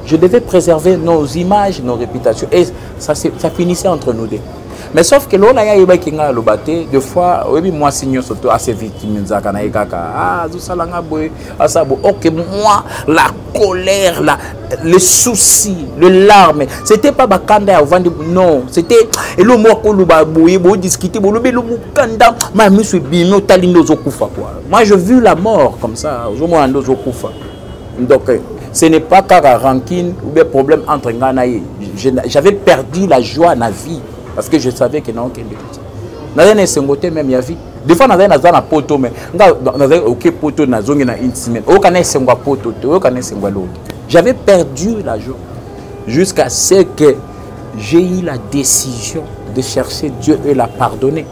je devais préserver nos images nos réputations et ça, ça finissait entre nous deux mais sauf que lola ye ayebaki ngai aloba te de fois oyebi mwasi nyonso to ase victimizaka na ye kaka ah, azosala nga boye asala boye ok moi la colère la, le souci le larme c'était pas bakanda ya ovandi non c'était elo moko akoloba boye bodiscute bolobi elo mokanda ma miso ebimi otali nde ozokufa quoi moi je vu la mort comme ça ozomona nde ozokufa donc ce n'est pas kaka rancune ou bien problème entre ngai na ye. J'avais perdu la joie na vie parce que je savais que naokende nazali na esengo te même ya vie. Des fois nazali naza na poto mais nga nazali oke poto nazongi na une semaine oyoka na esengo ya poto te oyoka na esengo ya loo te. J'avais perdu la joie jusqu'à ce que j'ai eu la décision de chercher Dieu et la pardonner.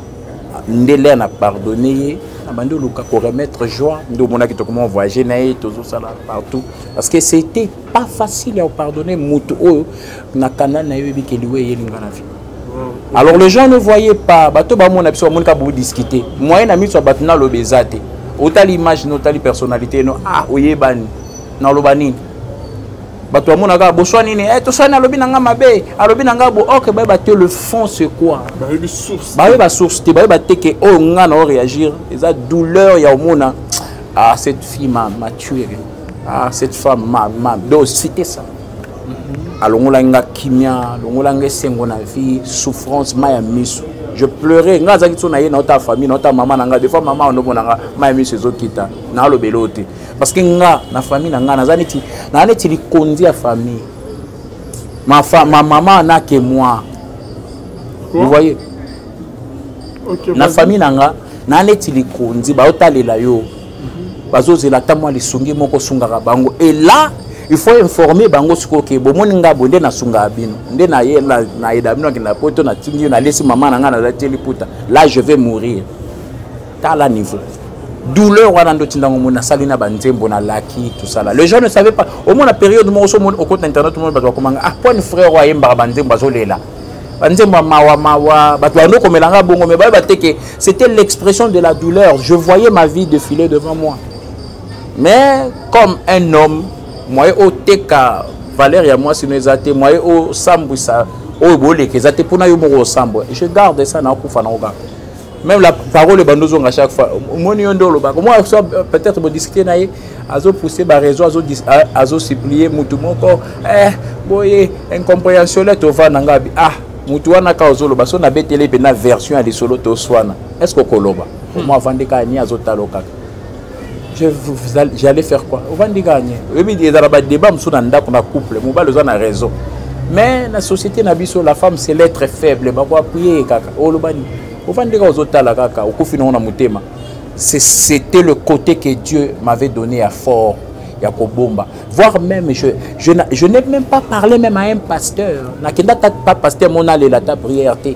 Nde lere na pardonne ye nabandi oluka koremettre joie nde omonaki tokoma voyage na ye tozosala partout parce que c'était pas facile ya kopardonne motu oyo na kanda na ye oyebi ke liwa eyelinga na vie. Alors les gens ne voyaient pas, bato bamona biso bamoni kaka bodiscute moyen na miso ya bato naloba eza te otali image no otali personnalité no ah oyebani naloba nini bato bamona kaka boswa nini eh, toswani alobi na nga mabe alobi na nga bo ok bayeba te le fond c'est quoi bayeba source te bayeba te ke oyo nga na oréagir eza douleur ya omona ah cette fille m'a m'a tué ah cette femme m'a m'a donc c'était ça alongolaki nga kimia alongolaki nga esengo na vie souffrance mai ya miso je pleurais nga azalaki so na ye naota famille naota mama na nga des fois mama onomona nga mai ya miso ezokita nalobela oyo te parce que nga na famille na nga naza neti naza neti likonzi ya famille ma, fa, ma maman n'a que moi. Vous voyez okay, na famille na nga na neti likonzi baotalela yo bazozela ata mwa lisungi moko osungaka bango et là il faut informer bango sikoyo ke bomoni nga boye nde nasungaka bino nde nayeda bino akenda poto natindi yo nalesi mama na nga nazali liputa là je vais mourir tala niveau douleur wana nde otindango moni nasali na banzembo nalaki tout ça là les gens ne savaient pas omona période moko so omoni okota internet omoni bato bakomanga ah pwani frère oyo ayembaka banzembo azolela banzembo ya mawa mawa bato bando komela nga bongo mais bayeba te ke c'était l'expression de la douleur. Je voyais ma vie défiler devant moi mais comme un homme moye oteka valeur ya mwasi no eza te moye osambwisa oyo boleka eza te mpona yo moko osambwa je garde ça nakokufa nango kaka même la parole ebanda ozonga chaque fois omoni yo nde olobaka moi soit peut-être bodiscute na ye azopousse baraison azosupplie mutu moko eh, boye incompréhension le tovanda nga abi ah mutu wana kaka ozoloba so nabeteli mpe na version ya lisolo toswana est ce que okoloba omoi avandi kaka nie azotala kaka j'allais faire quoi ovandi kaka nie oyebi ezala badébat mosusu na ndako na couple mobali oza na raison mais na société na biso la femme c'est l'être faible bakoappuye ye kaka oloba nini ovandi kaka ozotala kaka okufi nango na motema c'était le côté que Dieu m'avait donné à fort ya kobomba voire même je, je, je n'ai même pas parlé même à un pasteur nakenda ta pas pasteur mona alela ta prière te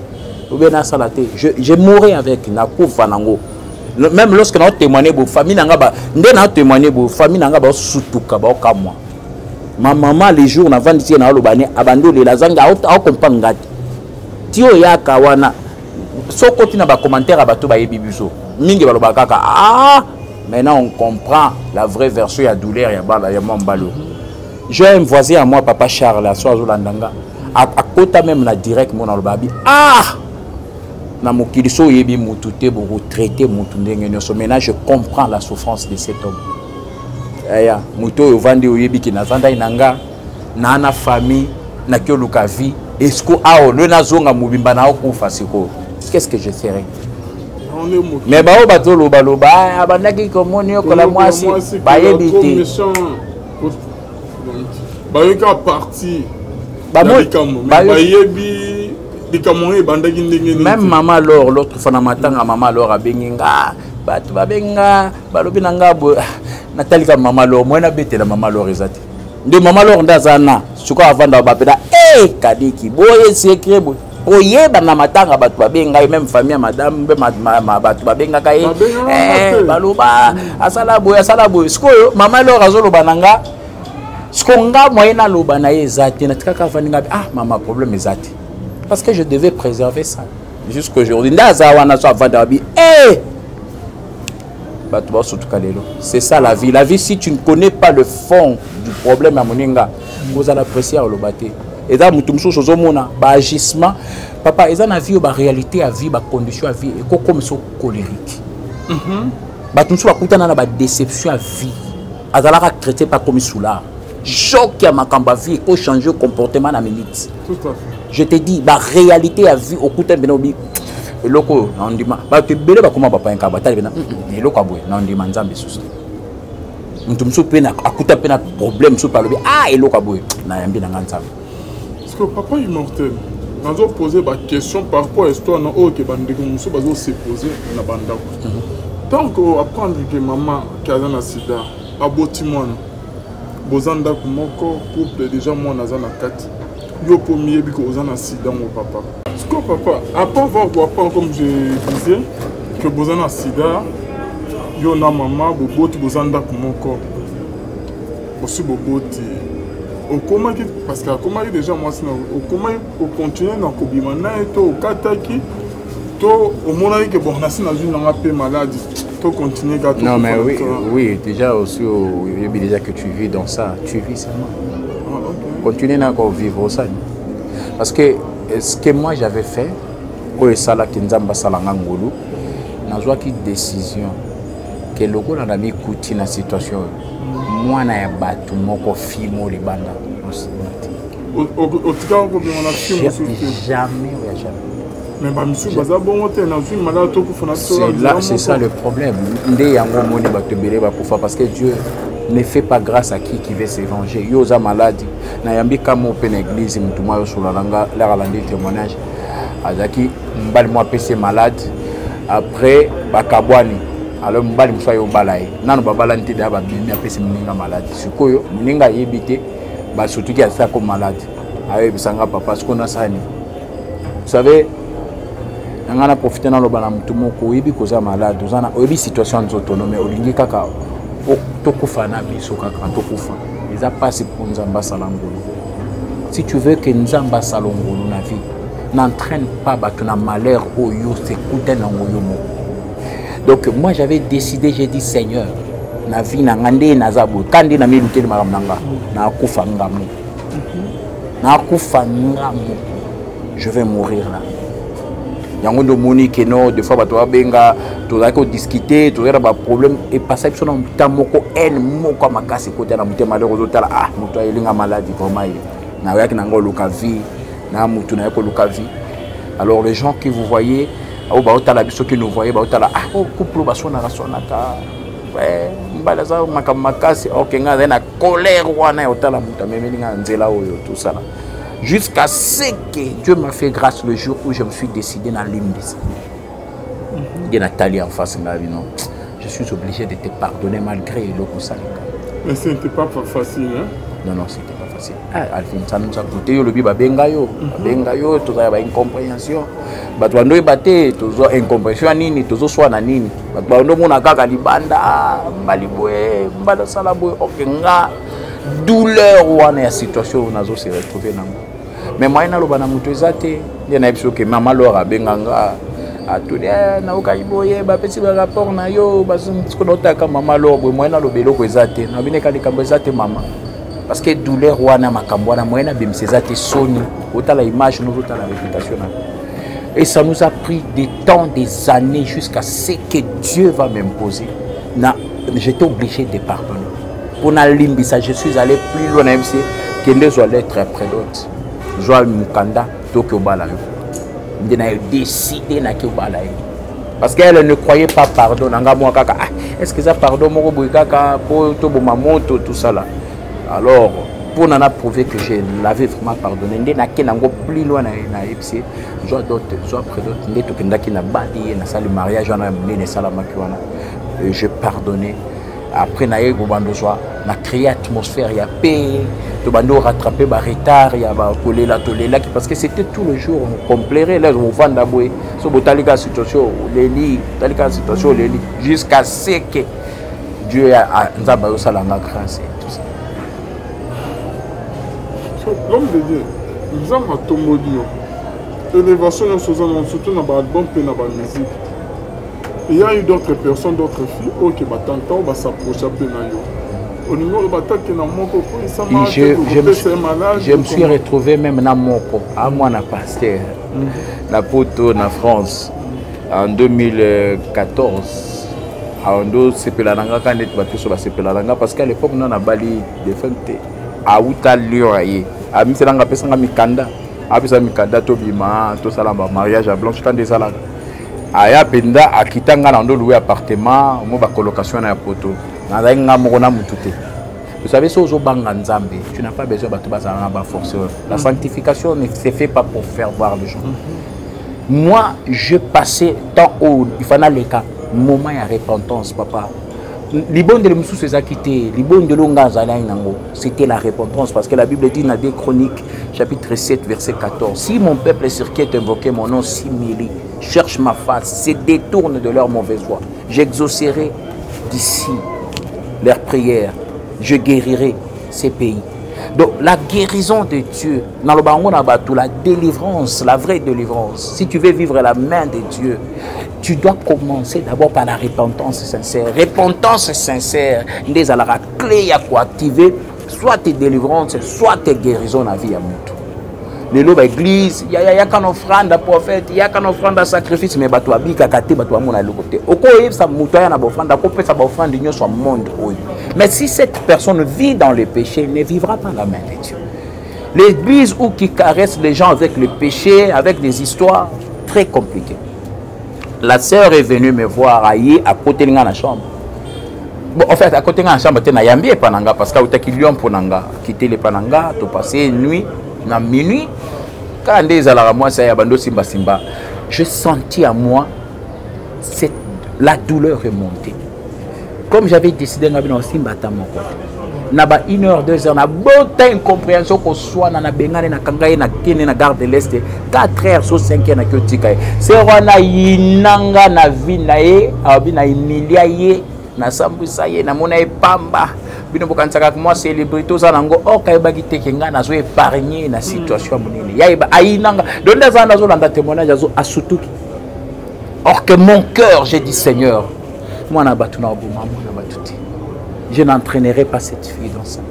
ou bien nasala te je, je mourrais avec nakufa nango même lorsque nao témoigner bo famille nanga ba nde nao témoigner bo famille nanga baosutuka baokamwa ma maman les jours navandi tie naoloba ne abandi olela azangi aocomprendre nga te ti oyaka wana soki okoti na bacommentaire ya bato bayebi biso mingi balobaka kaka ah maintenant on comprend la vraie version ya douleur ya bala ya mwa mobali oyo j'ai un voisin à moi papa Charles aso azolanda nga akota même na direct mona aloba abi ah Na mokili so oyebi mutu te, bokotraite mutu ndenge nyonso. Maintenant je comprends la souffrance de cet homme. Aya moto oyo ovandi, oyebi ke navandaki na nga naa na famille, naki oluka vie esko awa lwe nazonga mobimba na okufa sikoyo, qu'est ce que je ferai? Mais baoyo bazolobaloba, ah, abandaki komoniokola mwasi, bayebi te. Bayoki a parti likambo, bayebi likambo yango ebandaki ndenge nini. Même mama lor, l'autre fois na matanga, mama lor abengi nga, bato babengi nga, balobi na nga boye. Ah, natalika mama lor, moye nabetela mama lor eza te. Nde mama lor nde aza na sikoyo avanda bapena e kadiki boye secret boye oyeba na matanga, bato babenga ye, même famille ya madame mpe bato babengaka ye, eh, baloba asala boye, asala boye. Sikoyo mama lor azoloba na nga, siko nga moye naloba na ye eza te. Natikaka avandi nga, ah mama, problème eza te, parce que je devais préserver ça jusqu'aujourd'hui. Nde aza wana so avanda babi e bato baosutuka lelo. C'est ça la vie, la vie. Si tu ne connais pas le fond du problème ya moninga, kozala pressé ya koloba te. Eza moto mosusu ozomona baagissement, papa, eza na vie oyo baréalité ya vie, bacondition ya vie ekokomisa colérique. Bato mosusu bakutana na badéception ya vie, azalaka chrétien mpe akomi soulard. Choc ya makambo ya vie ekochange comportement na minute. Je te dis, baréalité ya vie, okutani mpena obi eloko oyo na ondima. Bato ebele bakoma bapayenka, batali mpena eloko ya boye na ondima Nzambe susu. Moto mosusu mpe akuta mpe na problème mosusu mpe alobi, ah, eloko ya boye nayambi na nga Nzambe. Parce que papa immortel, nazopose baquestion par rapport à histoire na oyo ke bandeko mosusu bazose pose na bandako. Tant que apprendre ke mama ke aza na sida, aboti mwana, boza ndako moko, couple déjà, mwana aza na kati, yo mpo miyebi ke oza na sida ngo papa. Siko papa, après avoir koapprendre, comme je disais, ke boza na sida, yo na mama boboti, boza ndako moko, osi boboti, okomaki, parce que akomaki déjà mwasi na, okomaki ocontinue na kobima na ye to okataki to omonaki ke bon, nasi nazwi nanga mpe maladi, to continue kaka? Non mais oui, oui, déjà aussi oyebi déjà que tu vis dans ça, tu vis seulement. Ah, okay. Continue na kovivre osani, parce que ce que moi j'avais fait, oyo esalaki Nzambe asalanga ngolu, nazwaki décision ke lokola na mikuti na situation oyo, mwana ya bato moko fimo libanda osima te. Otikaka kobima na fille mosusu te? Jamais, oya jamais. Mais bamisusu baza bongo te, nazwi malade, tokufa na biso. C'est ça le problème. Nde yango omoni bato ebele bakufa, parce que Dieu ne fait pas grâce à qui qui veut se venger. Yo oza maladi, nayambi kamo mpe na église, motu mwa yosola na nga lere alandi témoignage, azalaki mobali mwa apesi malade, après bakabwani. Alors mobali mosusu aye obala ye, nano babalani te, deya babimi, apesi moninga maladi. Sikoyo moninga ayebi te, basutuki, asako malade, ayebisa nga, papa, sikoyo nasala nini? Vous savez, na ngai na profite naloba na motu moko, oyebi koza malade, oza na, oyebi situation ya nzoto no, mais olingi kaka tokufa na biso, kaka tokufa, eza mpasi mpo Nzambe asala ngolu. Si tu veux que Nzambe asala ngolu na vie, n'entraîne pas bato na malheur oyo sekuta nango yo moko. Donc moi j'avais décidé, j'ai dit, Seigneur, na vie na nga nde naza boye, ka nde namilukeli makambo na nga, nakufa nga moko, nakufa nga moko, je vais mourir là. Yango nde omoni ke no, des fois bato babenga, tozalaki kodiscute, tozalaki na baproblème, epasa biso na mota moko, haine moko ya makasi ekota na motema. Lero ozotala, ah, moto ayelinga maladi vraiment, ye nayaki na nga oluka vie na motu naye koluka vie. Alors les gens qui vous voyez, oyo baotala biso, qui nous voyez, baotala, ah, oh, couple baswanaka swanaka, mobali aza makambo makasi, ok, ngai azali na colère wana ya otala moto amemeli ngai na nzela oyo, tosala jusqu'à ce que Dieu m'a fait grâce le jour où je me suis décidé na limbisa nde natali en face ngai bino, je suis obligé de te pardonner malgré eloko osalika. Mais ce n'était pas facile, hein? Non, non, c'était pas facile. Ah, Alvin, ça nous a coûté. Yo lobi babenga yo, babenga yo, tozala ba incompréhension. Bato bando yeba te, tozwa incompréhension ya nini, tozoswana nini. Bato bando mona kaka libanda, ah, mbali boye, mbali osala boye, ok nga douleur wana ya situation oyo nazo se retrouver nango. Mais moyen naloba na moto eza te. Nde nayebi soki mama Laure abenga nga, atuni, eh, naokaki boye, bapesi barapport na yo, siko naotaka mama Laure boye, moyen naloba eloko eza te. Nabineka likambo eza te mama, parce que douleur wana, makambo wana, moyen nabimisa eza te. Soni otala image, nozotala réputation na. Et ça nous a pris des temps, des années jusqu'à ce que Dieu va m'imposer. J'étais obligé de pardonner. Pour nalimbisa, je suis allé plus loin na MC kende zwa lettre après l'autre. Zwa mukanda toki obala yo. Nde na décidé na ki obala yo. Parce qu'elle ne croyait pas pardon. Nanga moi kaka ah, est-ce que ça pardon moko boye kaka po to boma moto tout ça là. Alors pour nana prouver que je l'avais vraiment pardonné nde nake nango plus loin na nayebisi zwa dot zwa prédot nde tokendaki na bali ye nasali mariage wana ya monene esalamaki wana je pardonné après naye kobanda ozwa na créer atmosphère ya paix tobandi orattrape baretard ya bakolela tolelaki parce que c'était tout le jour on complairait là ovanda boye so botali kaka situation oleli otali kaka situation oleli jusqu'à ce que dieu nzambe azosala nga grâce et tout ça. So, l'homme de dieu nzambe atomboli yo élévation nyonso oza nango surtout na baalbum mpe na bamusique. Il y a eu d'autres personnes, d'autres filles oyo ke batanta oyo basapprocha mpe na yo olingi oyo batake na moko je, malade je me suis retrouvé même na moko a mwana pasteur na poto na France en 2014. Ando sepela na nga kaka neti bato nyonso basepela na nga parce que à l'époque na nabali défunt te auta Lyon aye amiselanga apesanga mikanda apesa mikanda tobima tosala bamariage ya blanche kanda esalaka aya mpenza akita nga na ndo louer appartement mo bacolocation na ya poto nazalaki nga moko na mutu te. Vous savez, soki ozobanga Nzambe, tu n'as pas besoin bato bazala na baforce. La sanctification ne se fait pas pour faire voir les gens. Moi, je passais temps oyo il fallait naleka moment ya repentance, papa. Libondeli mosusu ezalaki te libondeli oyo nga azalaki nango, c'était la repentance, parce que la Bible dit na 2 Chroniques chapitre 7 verset 14: si mon peuple sur qui est invoqué mon nom s'humilie, cherche ma face, se détourne de leur mauvaise voie, j'exaucerai d'ici leur prière, je guérirai ces pays. Donc la guérison de Dieu, dans le bango na bato, la délivrance, la vraie délivrance, si tu veux vivre la main de Dieu, tu dois commencer d'abord par la repentance sincère. Repentance sincère nde ezalaka clé ya koactiver soit tes délivrances, soit tes guérisons na vie ya moto. Lelo baeglise yaka na offrande prophète, yaka na offrande sacrifice, mais bato babikaka te, bato bamona eloko te. Okoyebisa moto aya na baoffrande, akopesa baoffrande nyonso ya monde oyo, mais si cette personne vit dans le péché, ne vivra pas la main de Dieu. L'église où qui caresse les gens avec le péché, avec des histoires très compliquées. La sœur est venue me voir aye akoteli nga na chambre. Bon, en fait, akoteli nga na chambre te, nayambi epa na nga parce que autaki Lyon mpo na nga, akiteli epa na nga, topasse nuit na minuit kaka nde ezalaka mwasi aya bando simbasimba. Je sentis à moi cette, la douleur est montée. Comme j'avais décidé nga bino osimba ata moko te na ba 1 heure 2 heures na bota incompréhension koswana na bengane nakanga ye nakende na gare de l'Est 4 heures so 5 heures naki otika ye se wana yinanga na vie na ye alobi na humilia ye nasambwisa ye namona ye pamba bino bokanisaka mwa célébrité oza nango or kayebaki te ke ngai nazo épargne na situation ya monene yayeba ayinanga donc nde aza nazolanda témoignage azo asutuki. Or que mon cœur, j'ai dit: Seigneur, mwana bato na oboma mwana bato te, je n'entraînerai pas cette fille dans ça.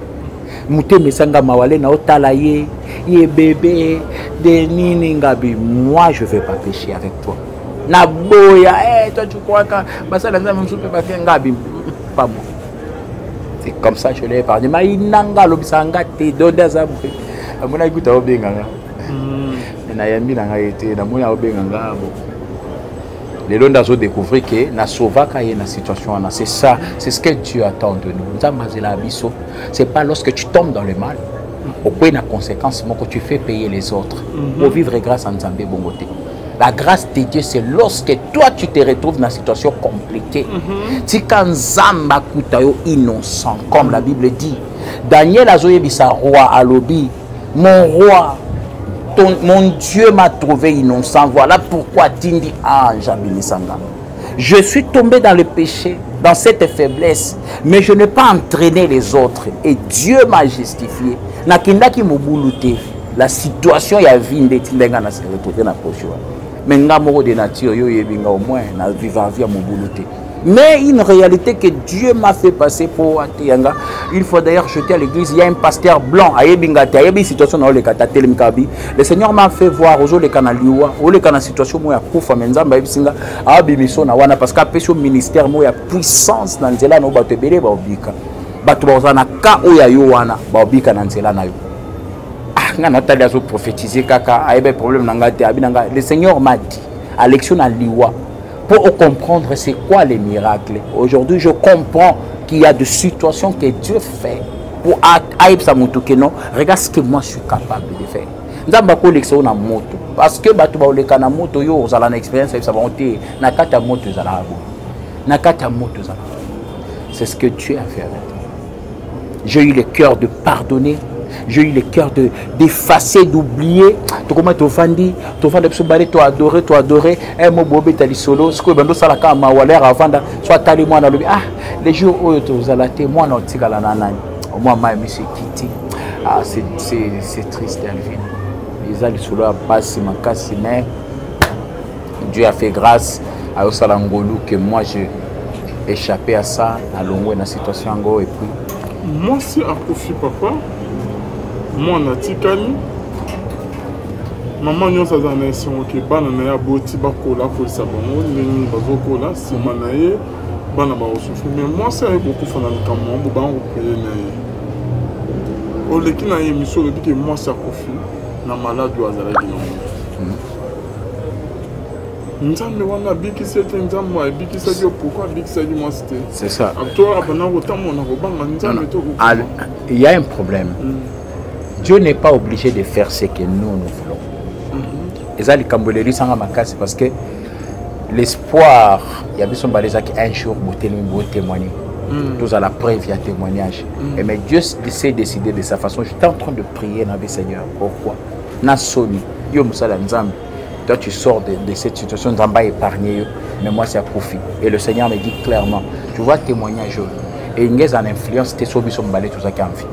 Motema esanga mawale na otala ye ye bébé de nini ngabi, moi je vais pas pécher avec toi. Naboya eh, toi tu crois ka basala nzambe mosusu mpe bake ngabi, pas moi. C'est comme ça je l'ai épargné. Mainanga alobisaka nga te donde aza boye amonaki kuta obenga nga me nayambi na ngai te namoni aobenga nga. Bon, lelo nde azodécouvrir ke nasauvaka ye na situation wana. C'est ça, c'est ce que Dieu attend de nous. Nzambe azelaka biso, c'est pas lorsque tu tombes dans le mal, okwei na conséquence moko, tu fais payer les autres. Ovivre grâce à Nzambe bongo te. La grâce de Dieu, c'est lorsque toi tu te retrouves dans une situation compliquée. Tika Nzambe akuta yo innocent, comme la Bible dit. Daniel azoyebisa roi alobi: mon roi, mon Dieu m'a trouvé innocent. Voilà pourquoi tindi ange abimisanga. Je suis tombé dans le péché, dans cette faiblesse, mais je n'ai pas entraîné les autres. Et Dieu m'a justifié. Nakendaki mobulu te. La situation ya vie nde etindai nga na se retrouver na poche wana. Mais nga moko de nature, yo oyebi nga au moins na vivre vie ya mobulu te. Mais une réalité que Dieu m'a fait passer pour ateya nga. Une fois d'ailleurs, j'étais à l'église, il y a un pasteur blanc, ayebi nga te, ayebi situation na oleka ta telemika abi. Le Seigneur m'a fait voir ozoleka na liwa, oleka na situation moko ya kufa, mais Nzambe ayebisi nga abimiso na wana parce que apesi yo ministère moko ya puissance na nzela na yo, bato ebele baobika. Bato bakozala na cas oyo ya yo wana, baobika na nzela na yo. Ah, nga natali azo prophétiser kaka, ayebi problème na nga te, abi na nga. Le Seigneur m'a dit, alexio na liwa, pour comprendre c'est quoi les miracles. Aujourd'hui, je comprends qu'il y a des situations que Dieu fait pour ayebisa moto ke non, regarde ce que moi je suis capable de faire. Nzambe akolekisa yo na moto parce que bato baoleka na moto, yo ozala na expérience, ayebisa bango te na kati ya moto ezalaka boye, na kati ya moto ezalaka. C'est ce que Dieu a fait avec toi. J'ai eu le cœur de pardonner, j'ai eu le cœur de d'effacer, d'oublier. Tokoma tovandi, tovanda biso bare, to adorer, to adorer. Eh mo bobeta lisolo, sikoyo bando sala kaka mawa l'heure avanda, so atali mwana alobi ah les jours oyo tozala te, mwana otikala na nani? Omwa mai miso ekiti. Ah, c'est triste, Alvin. Eza lisolo ya pasi makasi, mais Dieu a fait grâce ayosala ngolu que moi je échappé à ça, nalongwe na situation yango. Et puis mwasi akufi, papa, mwana atikali, mama nyonso azala na esengo ke bana na ye aboti bakola, akolisa bango ndenge bazokola nsima na ye, bana bakosouffrir. Mais mwasi aye kokufa na likambo yango, bango koprier na ye. Oleki na ye miso, olobi ke mwasi akufi na maladi oyo azalaki nango. Nzambe wana abikisi ete Nzambe abikisaki yo, pourquoi abikisaki mwasi te? C'est ça. To abanda kotambola kobanga Nzambe to? Il y a un problème. Dieu n'est pas obligé de faire ce que nous, nous voulons. Eza likambo elelisanga makasi parce que l'espoir ya biso mbala ezalaki un jour botelemi, botémoigner, tozala preuve ya témoignage. Et mais Dieu s'est décidé de sa façon. J'étais en train de prier na bi Seigneur, pourquoi na soni yo mosala ya Nzambe, toi tu sors de cette situation, Nzambe a épargné yo, mais moi c'est akufi? Et le Seigneur me dit clairement, tu vois témoignage oyo elingi eza na influence te so biso mibale tozalaki en vie.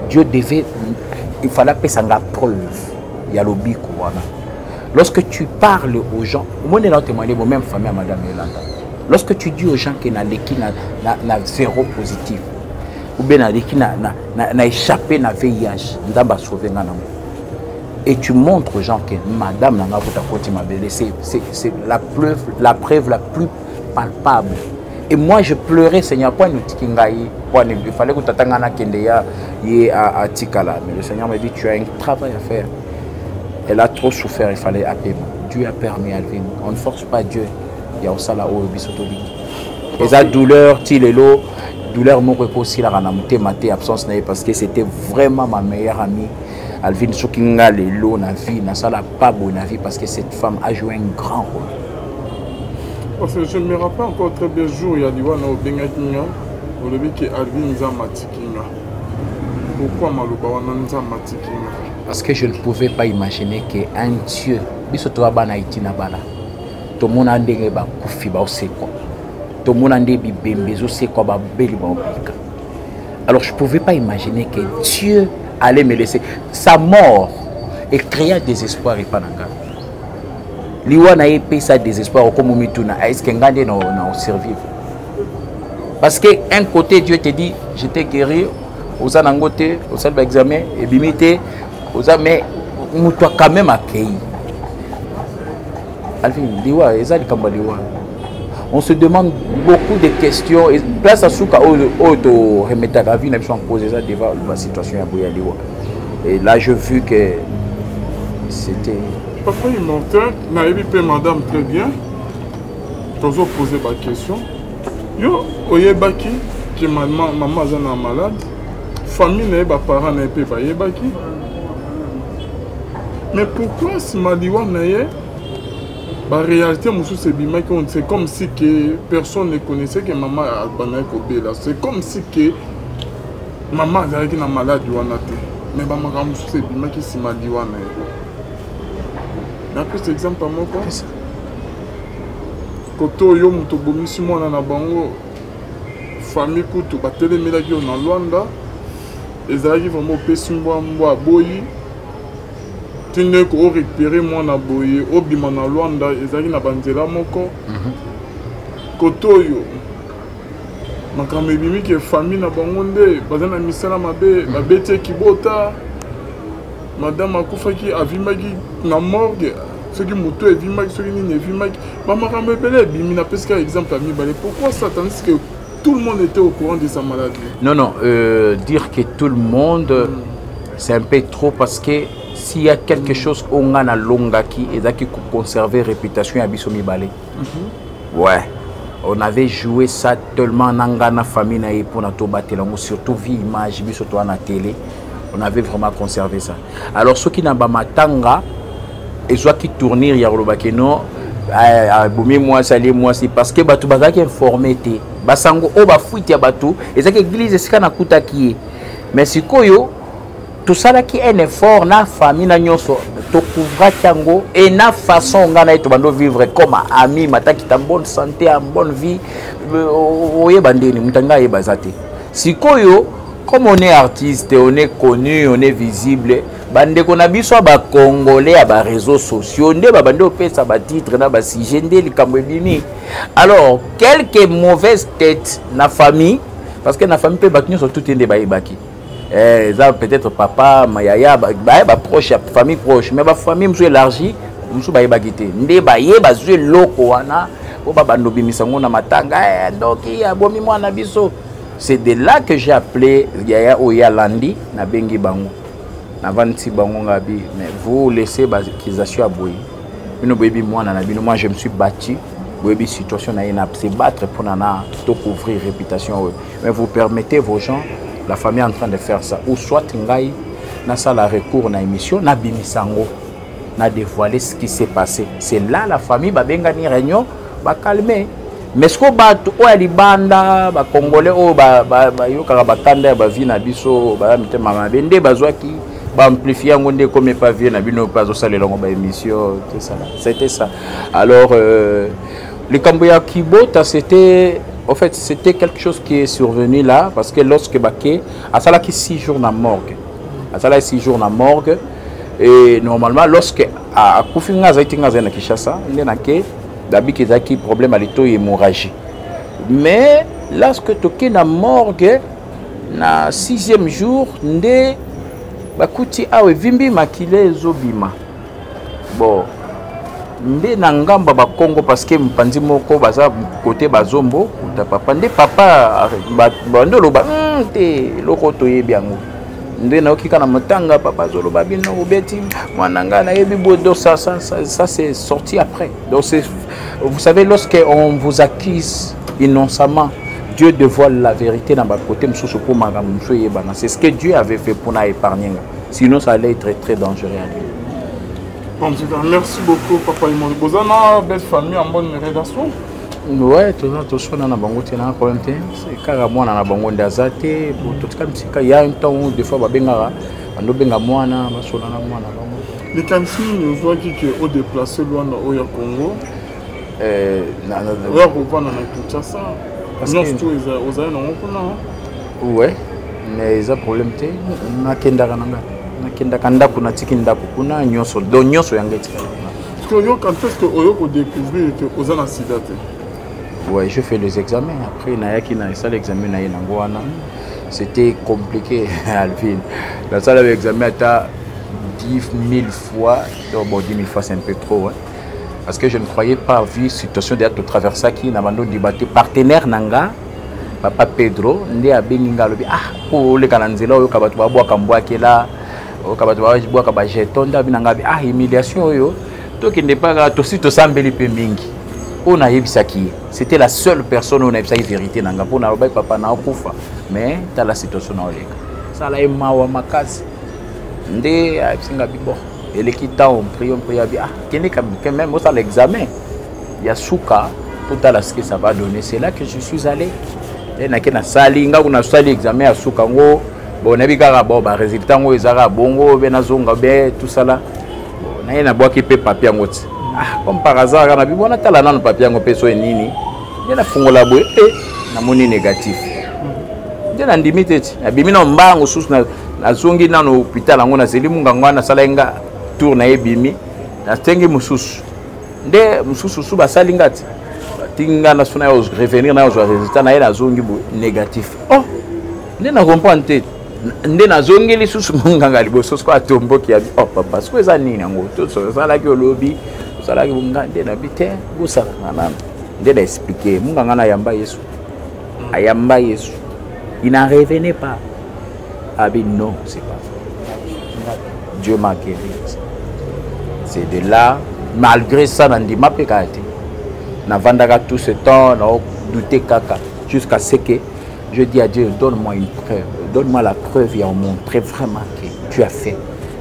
Dieu devait, il fallait apesa nga preuve ya lobiko wana. Lorsque tu parles aux gens, omoni na témoigner bo même famille ya madame Yolanda, lorsque tu dis aux gens que naleki na zéro positif ou bien naleki na échappé na VIH, Nzambe asauve nga nango, et tu montres aux gens que madame nanga kota koti mabele, c'est la preuve la plus palpable. Et moi je pleurais, Seigneur, po otiki ngai? Po il fallait que tata nga nakende ya ye atikala. Mais le Seigneur me dit, tu as un travail à faire, elle a trop souffert, il fallait apema. Dieu a permis, Alvin. On ne force pas Dieu ya osala oyo biso tolingi. Eza douleur ti lelo, douleur moko ekosilaka na motema te, absence na ye, parce que c'était vraiment ma meilleure amie, Alvin. Soki nga lelo na vie nasala pas boye na vie, parce que cette femme a joué un grand rôle. Parce que je me rappelle encore très bien, jour ya liwa na obengaki nga, olobi ke Alvin, Nzambe atiki nga. Pourquoi maloba wana, Nzambe atiki nga? Parce que je ne pouvais pas imaginer que un Dieu, biso toza bana Haïti na bana, tomona ndenge bakufi baosekwa, tomona nde bibembe ezosekwa, babeli baobika. Alors je pouvais pas imaginer que Dieu allait me laisser. Sa mort et créa désespoir epa na ngai. Liwa na ye epesa désespoir, okoma mituna est ce que ngai nde na osurvivre? Parce que un côté Dieu te dit, je t'ai guéri, oza nango te, osali baexamen ebimi te oza, mais moto quand même akei. Alvin, liwa eza likambo ya liwa, on se demande beaucoup de questions. Et place asuka oyo oyo toremetaka vie na biso en cause eza devant basituation ya boye ya liwa. Et là je vu que c'était Papa Immortel, nayebi mpe madame très bien, tozopose baquestion. Yo oyebaki ke mama aza na malade, famille na ye, baparent na ye mpe bayebaki, mais pourquoi nsima liwa na ye baréalité mosusu ebimaki? C'est comme si que personne ne connaissait que mama abandaki kobela, c'est comme si que mama azalaki na maladi wana te, mais bamakambo mosusu ebimaki nsima liwa na ye. Napesa exemple moko: kote oyo moto obomisi mwana na bango, famille kutu batelemelaki yo na Lwanda, ezalaki vraiment opesi mbwa, mbwa aboyi, ti ndeko orécupérer mwana boye, obima na Lwanda, ezalaki na banzela moko. Kote oyo makambo ebimi ke famille na bango nde baza na misala mabe, babeti ye kibota, madame akufaki, avimbaki na morgue, soki moto evimbaki, soki nini evimbaki, bamakambo ebele ebimi. Napesi kaka exemple ya mibale. Pourquoi ça, tandis que tout le monde était au courant de sa maladie? Non, non, dire que tout le monde, c'est un peu trop, parce que s'il y a quelque chose oyo nga nalongaki, ezalaki koconserver réputation ya biso mibale. Ouais, on avait joué ça tellement na nga na famille na ye mpona tobatela yango, surtout vie image biso toa na télé, on avait vraiment conservé ça. Alors soki na bamatanga ezwaki tournure ya koloba ke non, abomi mwasi, alie mwasi, parce que bato bazalaki informé te, basango oyo bafuite ya bato ezalaki église esika nakutaki ye. Mais sikoyo tosalaki un effort na famille na nyonso, tokouvraki yango e na façon ngai na ye tobando vivre comme ami, matakita, bonne santé, en bonne vie. Oyeba ndeni moto ngai ayeba aza te. Sikoyo comme on est artiste, on est connu, on est visible, bandeko na biso ya bacongolais ya baréseaux sociaux nde babandi opesa batitre na basujet, nde likambo ebimi. Alors quelques mauvaises têtes na famille, parce que na famille mpe bato nyonso tuti nde bayebaki. Eza peut-être papa, mayaya, baye baproche ya famille proche, mais bafamille mosusu élargie mosusu bayebaki te. Nde baye bazwi eloko wana po babanda obimisa yango na matanga, ndoki abomi mwana biso. C'est de là que j'ai appelé yaya oyo alandi, nabengi bango, navandisi bango, ngabi: mais vous laissez baccusation ya boye, bino boyebi mwana na bino, moi je me suis battu, boyebi situation na ye, na se battre mpona na tocouvrir réputation oyo, mais vous permettez vos gens, la famille en train de faire ça, ou soit ngai nasala recours na émission, nabimisa yango, na dévoiler ce qui s'est passé. C'est là la famille babengani réunion, bacalme. Mais siko bato oyo ya libanda, bacongolais oyo bayokaka bakanda ya bavie na biso, baza mitema mabe, nde bazwaki baamplifie yango, nde ekomi epa vie na bino mpe azosalela yango baémission, tout ça. C'était ça. Alors likambo ya kibota, c'était en fait, c'était quelque chose qui est survenu là, parce que lorsque bake asalaki 6 jours na morgue, asalaki 6 jours na morgue, et normalement lorsque akufi, nga azali te, nga azali na Kinshasa, nde nake babiki ezalaki problème ya litoi, hémorragie. Mais lorsque toke na morgue na sixième jour, nde bakuti awa evimbi, makila ezobima. Bon, nde na ngambo ya bakongo, parce que mopanzi moko baza kote bazombo kuta papa, nde papa bande oloba te eloko toyebi yango. Nde nayoki kaka na motanga papa azoloba: bino obeti mwana ngai, nayebi boye. Donc ça, ça c'est sorti après. Donc c'est, vous savez, lorsque on vous accuse innocemment, Dieu dévoile la vérité na bakote mosusu mpo makambo mosusu eyebana. C'est ce que Dieu avait fait mpona épargner nga, sinon ça allait être très dangereux à lui. Bon, en tout cas, merci beaucoup, Papa Imondi. Boza na belle famille en bonne relation? Ouais, toza, toswana na bango te, na problème te. Kaka mwana na bango nde aza te. Totika misika ya un temps où des fois babengaka, bandobenga mwana, basola na mwana bango. Likanisi nini ozwaki ke odéplace Lwanda oyo ya Congo, oya kovanda na Kinshasa? Nyonso to ozali nango kuna? Ouais, mais eza problème te. Nakendaka na nga, nakendaka ndako, natiki ndako kuna nyonso, donc nyonso yango etikali kuna. Parce que oyo, quand est-ce que oyo kodécouvrir ke oza na sida te? Ouais, je fais les examens. Après nayaki na esala examen na ye nango wana, c'était compliqué, Alvin. Nasala examen ata 10 000 fois. Donc bon, 10 000 fois, c'est un peu trop, hein, parce que je ne croyais pas, vu situation déjà totraversaki na bando dibate. Partenaire na nga, papa Pedro, nde abengi nga, alobi: ah, po oleka na nzela, oyoka bato babwaka mbwakela, oyoka bato babwaka bajeton. Nde abi na nga abi: ah, humiliation oyo, tokende mpaka tosi tosambeli mpe mingi. Oyo nayebisaki ye, c'était la seule personne oyo nayebisaki vérité na nga, mpo nalobaki: papa, naokufa, mais tala situation na oleka. Sala ye mawa makasi. Nde ayebisi nga bi: bon, eleki temps, prions, prions. Abi: ah, kende quand même osala examen ya suka, totala ce que ça va donner. C'est là que je suis allé, nde nake nasali nga kuna, nasali examen ya suka ngo. Bon, nayebi kaka, bon, barésultat yango eza kaka bongo, be nazonga be tosala. Bon, naye nabwaki mpe papier yango ti, ah, comme par hasard kaka nabi: bona tala nano papier yango mpe so enini. Nde nafungola boye, e namoni négatif. Nde nandimi te ti nabimi na mbango susu, nazongi nano hôpital yango, nazeli mungango wana, nasalaki nga tour na ye, ebimi, nasengi mosusu, nde mosusu su basali nga ti. Tinga na sona yo revenir na yo résultat na ye nazongi boye négatif. Oh, nde na comprendre te. Nde nazongi lisusu monganga liboso siko atomboki ya oh papa siko eza nini yango tosalaki olobi osalaki nga nde nabi te bosalaka nano nde na explike monganga na yamba yesu ayamba yesu il n'en revenait pas abi non c'est pas vrai dieu m'a guéri c'est de là malgré ça nandima mpe kaka te navandaka tout ce temps naodute kaka jusqu'à ce que je dis à Dieu, donne-moi une preuve, donne-moi la preuve et on montrer vraiment que tu as fait.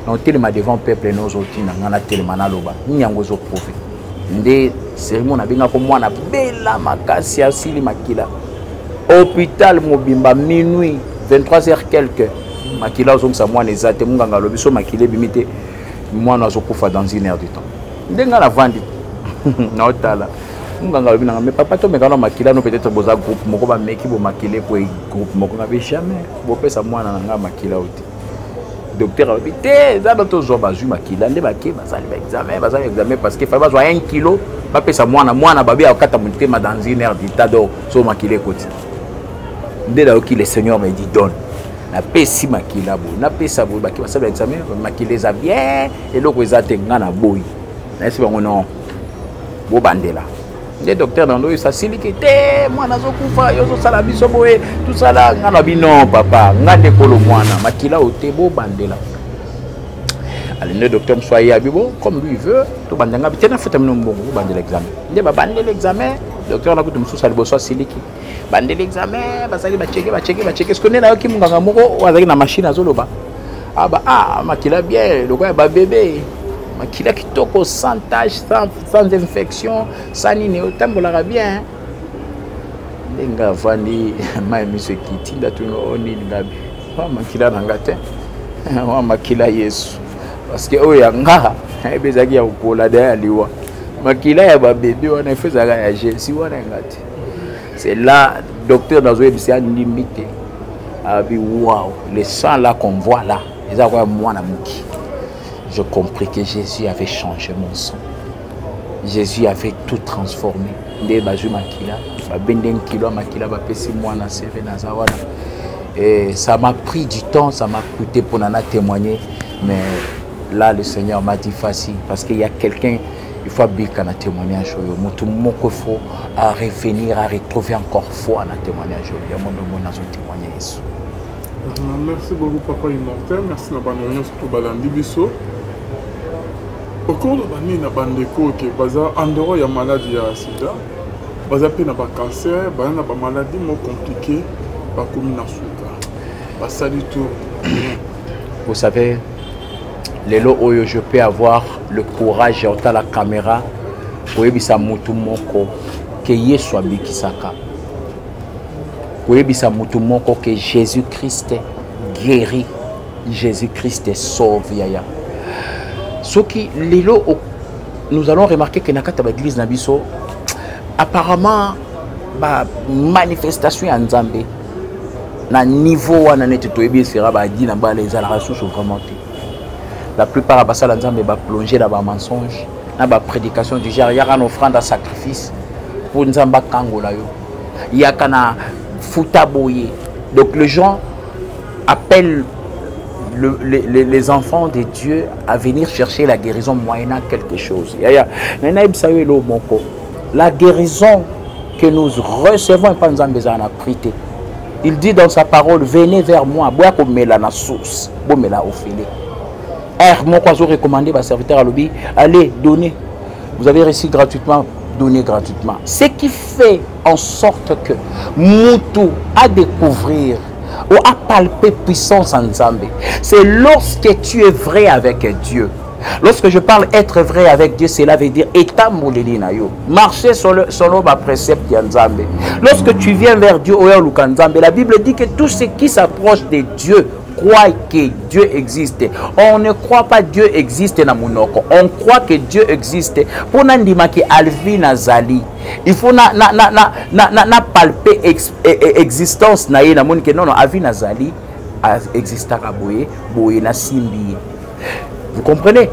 Donc, telema devant peuple nos autres, nanga telema na loba, nini yango ezo prouver. Nde serimo na benga ko mwana bela makasi asili makila. Hôpital mobimba minuit 23 heures quelque makila ozongisa mwana eza te munganga alobi so makila ebimi te mwana azokufa dans une heure du temps nde ngai navandi naotala munganga alobi nanga mais papa tomeka na makila no peut-être boza groupe moko bameki bomakila po groupe moko ngabe jamais bopesa mwana na ngai makila oyo te docteur alobi te eza na tozwa bazwi makila nde bake basali baexamen basali examen parce que fai bazwa 1 kilo bapesa mwana mwana babi akata motema dans une heure du temps donc so makila ekoti nde nayoki le seigneur me dit donne napesi makila boye napesa boye bake basali baexamen makila eza bien eloko eza te ngai naboyi nayesi bango non bobandela nde docteur na ndoyisa asiliki te mwana azokufa yo ozosala biso boye tosala nga na bino papa nga nde kolo mwana makila oyo te bobandela ale nde docteur mosusu aye abi bo comme lui veut tobanda nga te nafuta bino mbongo bobandela examen nde babandela examen docteur na kutu mosusu ya liboso asiliki bandela examen bazali bacheke bacheke bacheke soki nde nayoki monganga moko oyo azalaki na machine azoloba aba ah, ah makila bien lokola ya babebe makila kitoko sans tache sans, sans infection sans nini otambolaka bien nde nga avandi mai miso ekiti ndatuni o oh, nini ngabi wa makila na nga te wa makila yesu parce que oyo ya nga nayebi ezalaki ya kopola da ya liwa makila ya babebe wana efo ezalaka ya jésus wana ya nga te c'est là docteur nazoyebisa ya ndimi te abi wow le sang là qu'on voit là eza koya mwana moki je compris que jésus avait changé mon sang jésus avait tout transformé nde bazwi makila babende nkilo ya makila bapesi mwana seve naza wana et ça m'a pris du temps ça m'a coûté pour nana témoigner mais là le seigneur m'a dit facile parce qu'il y a quelqu'un il faut abika na témoignage oyo moto moko faut à revenir à retrouver encore foi na témoignage oyo yango nde omoni nazo témoigne yesu merci beaucoup papa immortel merci na bana nyonso to balandi biso okoloba nini na bandeko oke baza en dehors ya maladi ya sida baza mpe na bacancer baza na bamaladi mo compliqué bakomi na suka basali tour vous savez lelo oyo je peux avoir le courage ya otala caméra koyebisa mutu moko ke yesu abikisaka koyebisa mutu moko ke jésus christ guérit jésus christ sauve yaya soki lelo nous allons remarquer ke na kati ya baeglise na biso apparemment bamanifestation ya nzambe na niveau wana neti toyebi esera badi na bala ezalaka susu vraiment te la plupart ya basala nzambe baplonge na bamensonge na baprédication du genre yaka na offrande ya sacrifice mpo nzambe akangola yo yaka na futa boye donc le gens appelle le, les, les, les enfants de Dieu à venir chercher la guérison moyennant quelque chose. Yaya, nayebisa yo eloko moko. La guérison que nous recevons epa Nzambe ezala na prix te. Il dit dans sa parole, venez vers moi, boya komela na source, bomela ofele. R moko azo recommander ba serviteur alobi, allez donnez. Vous avez reçu gratuitement, donnez gratuitement. Ce qui fait en sorte que mutu a découvrir ou a palper puissance en Nzambe, c'est lorsque tu es vrai avec Dieu. Lorsque je parle être vrai avec Dieu, cela veut dire etamboleli na yo. Marcher selon ma précepte ya Nzambe. Lorsque tu viens vers Dieu, oya oluka Nzambe, la Bible dit que tout ce qui s'approche de Dieu croit que Dieu existe. On ne croit pas Dieu existe na monoko. On croit que Dieu existe. Pour nandima ki Alvin azali. Il faut na na na na na na, na palper ex, e, e, existence na ye na moni que non non Alvin azali existaka boye boye na simbi ye. Vous comprenez?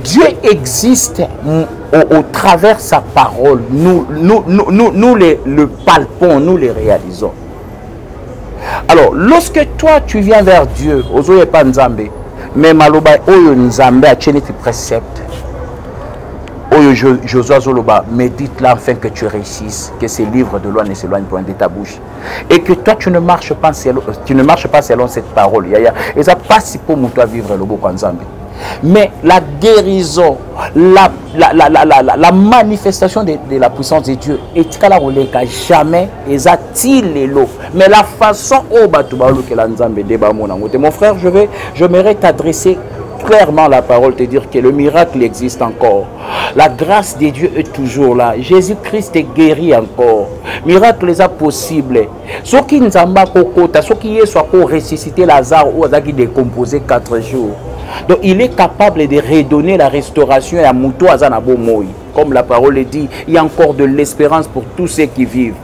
Dieu existe au, au travers sa parole. Nous, nous, nous, nous, nous les, le palpons, nous les réalisons. Alors, lorsque toi, tu viens vers Dieu, ozoye pa nzambe, mais maloba oyo nzambe atie neti précepte, oyo Josué azoloba, médite là afin que tu réussisses, que ces livres de loi ne s'éloignent point de ta bouche. Et que toi, tu ne marches pas selon, tu ne marches pas selon cette parole. Yaya. Et ça passe pour toi vivre le beau nzambe. Mais la guérison, la, la, la, la, la, la manifestation de, de la puissance de Dieu, etikala koleka jamais eza ti lelo. Mais la façon oyo bato balukela nzambe nde bamona yango te. Mon frère, je vais, j'aimerais t'adresser clairement la parole, te dire que le miracle existe encore. La grâce de Dieu est toujours là. Jésus-Christ est guéri encore. Miracle eza possible. Soki nzambe akokota, soki Yesu ako ressusciter Lazare oyo azalaki décomposé 4 jours. Donc il est capable de redonner la restauration à moto aza na bomoi. Comme la parole le dit, il y a encore de l'espérance pour tous ceux qui vivent.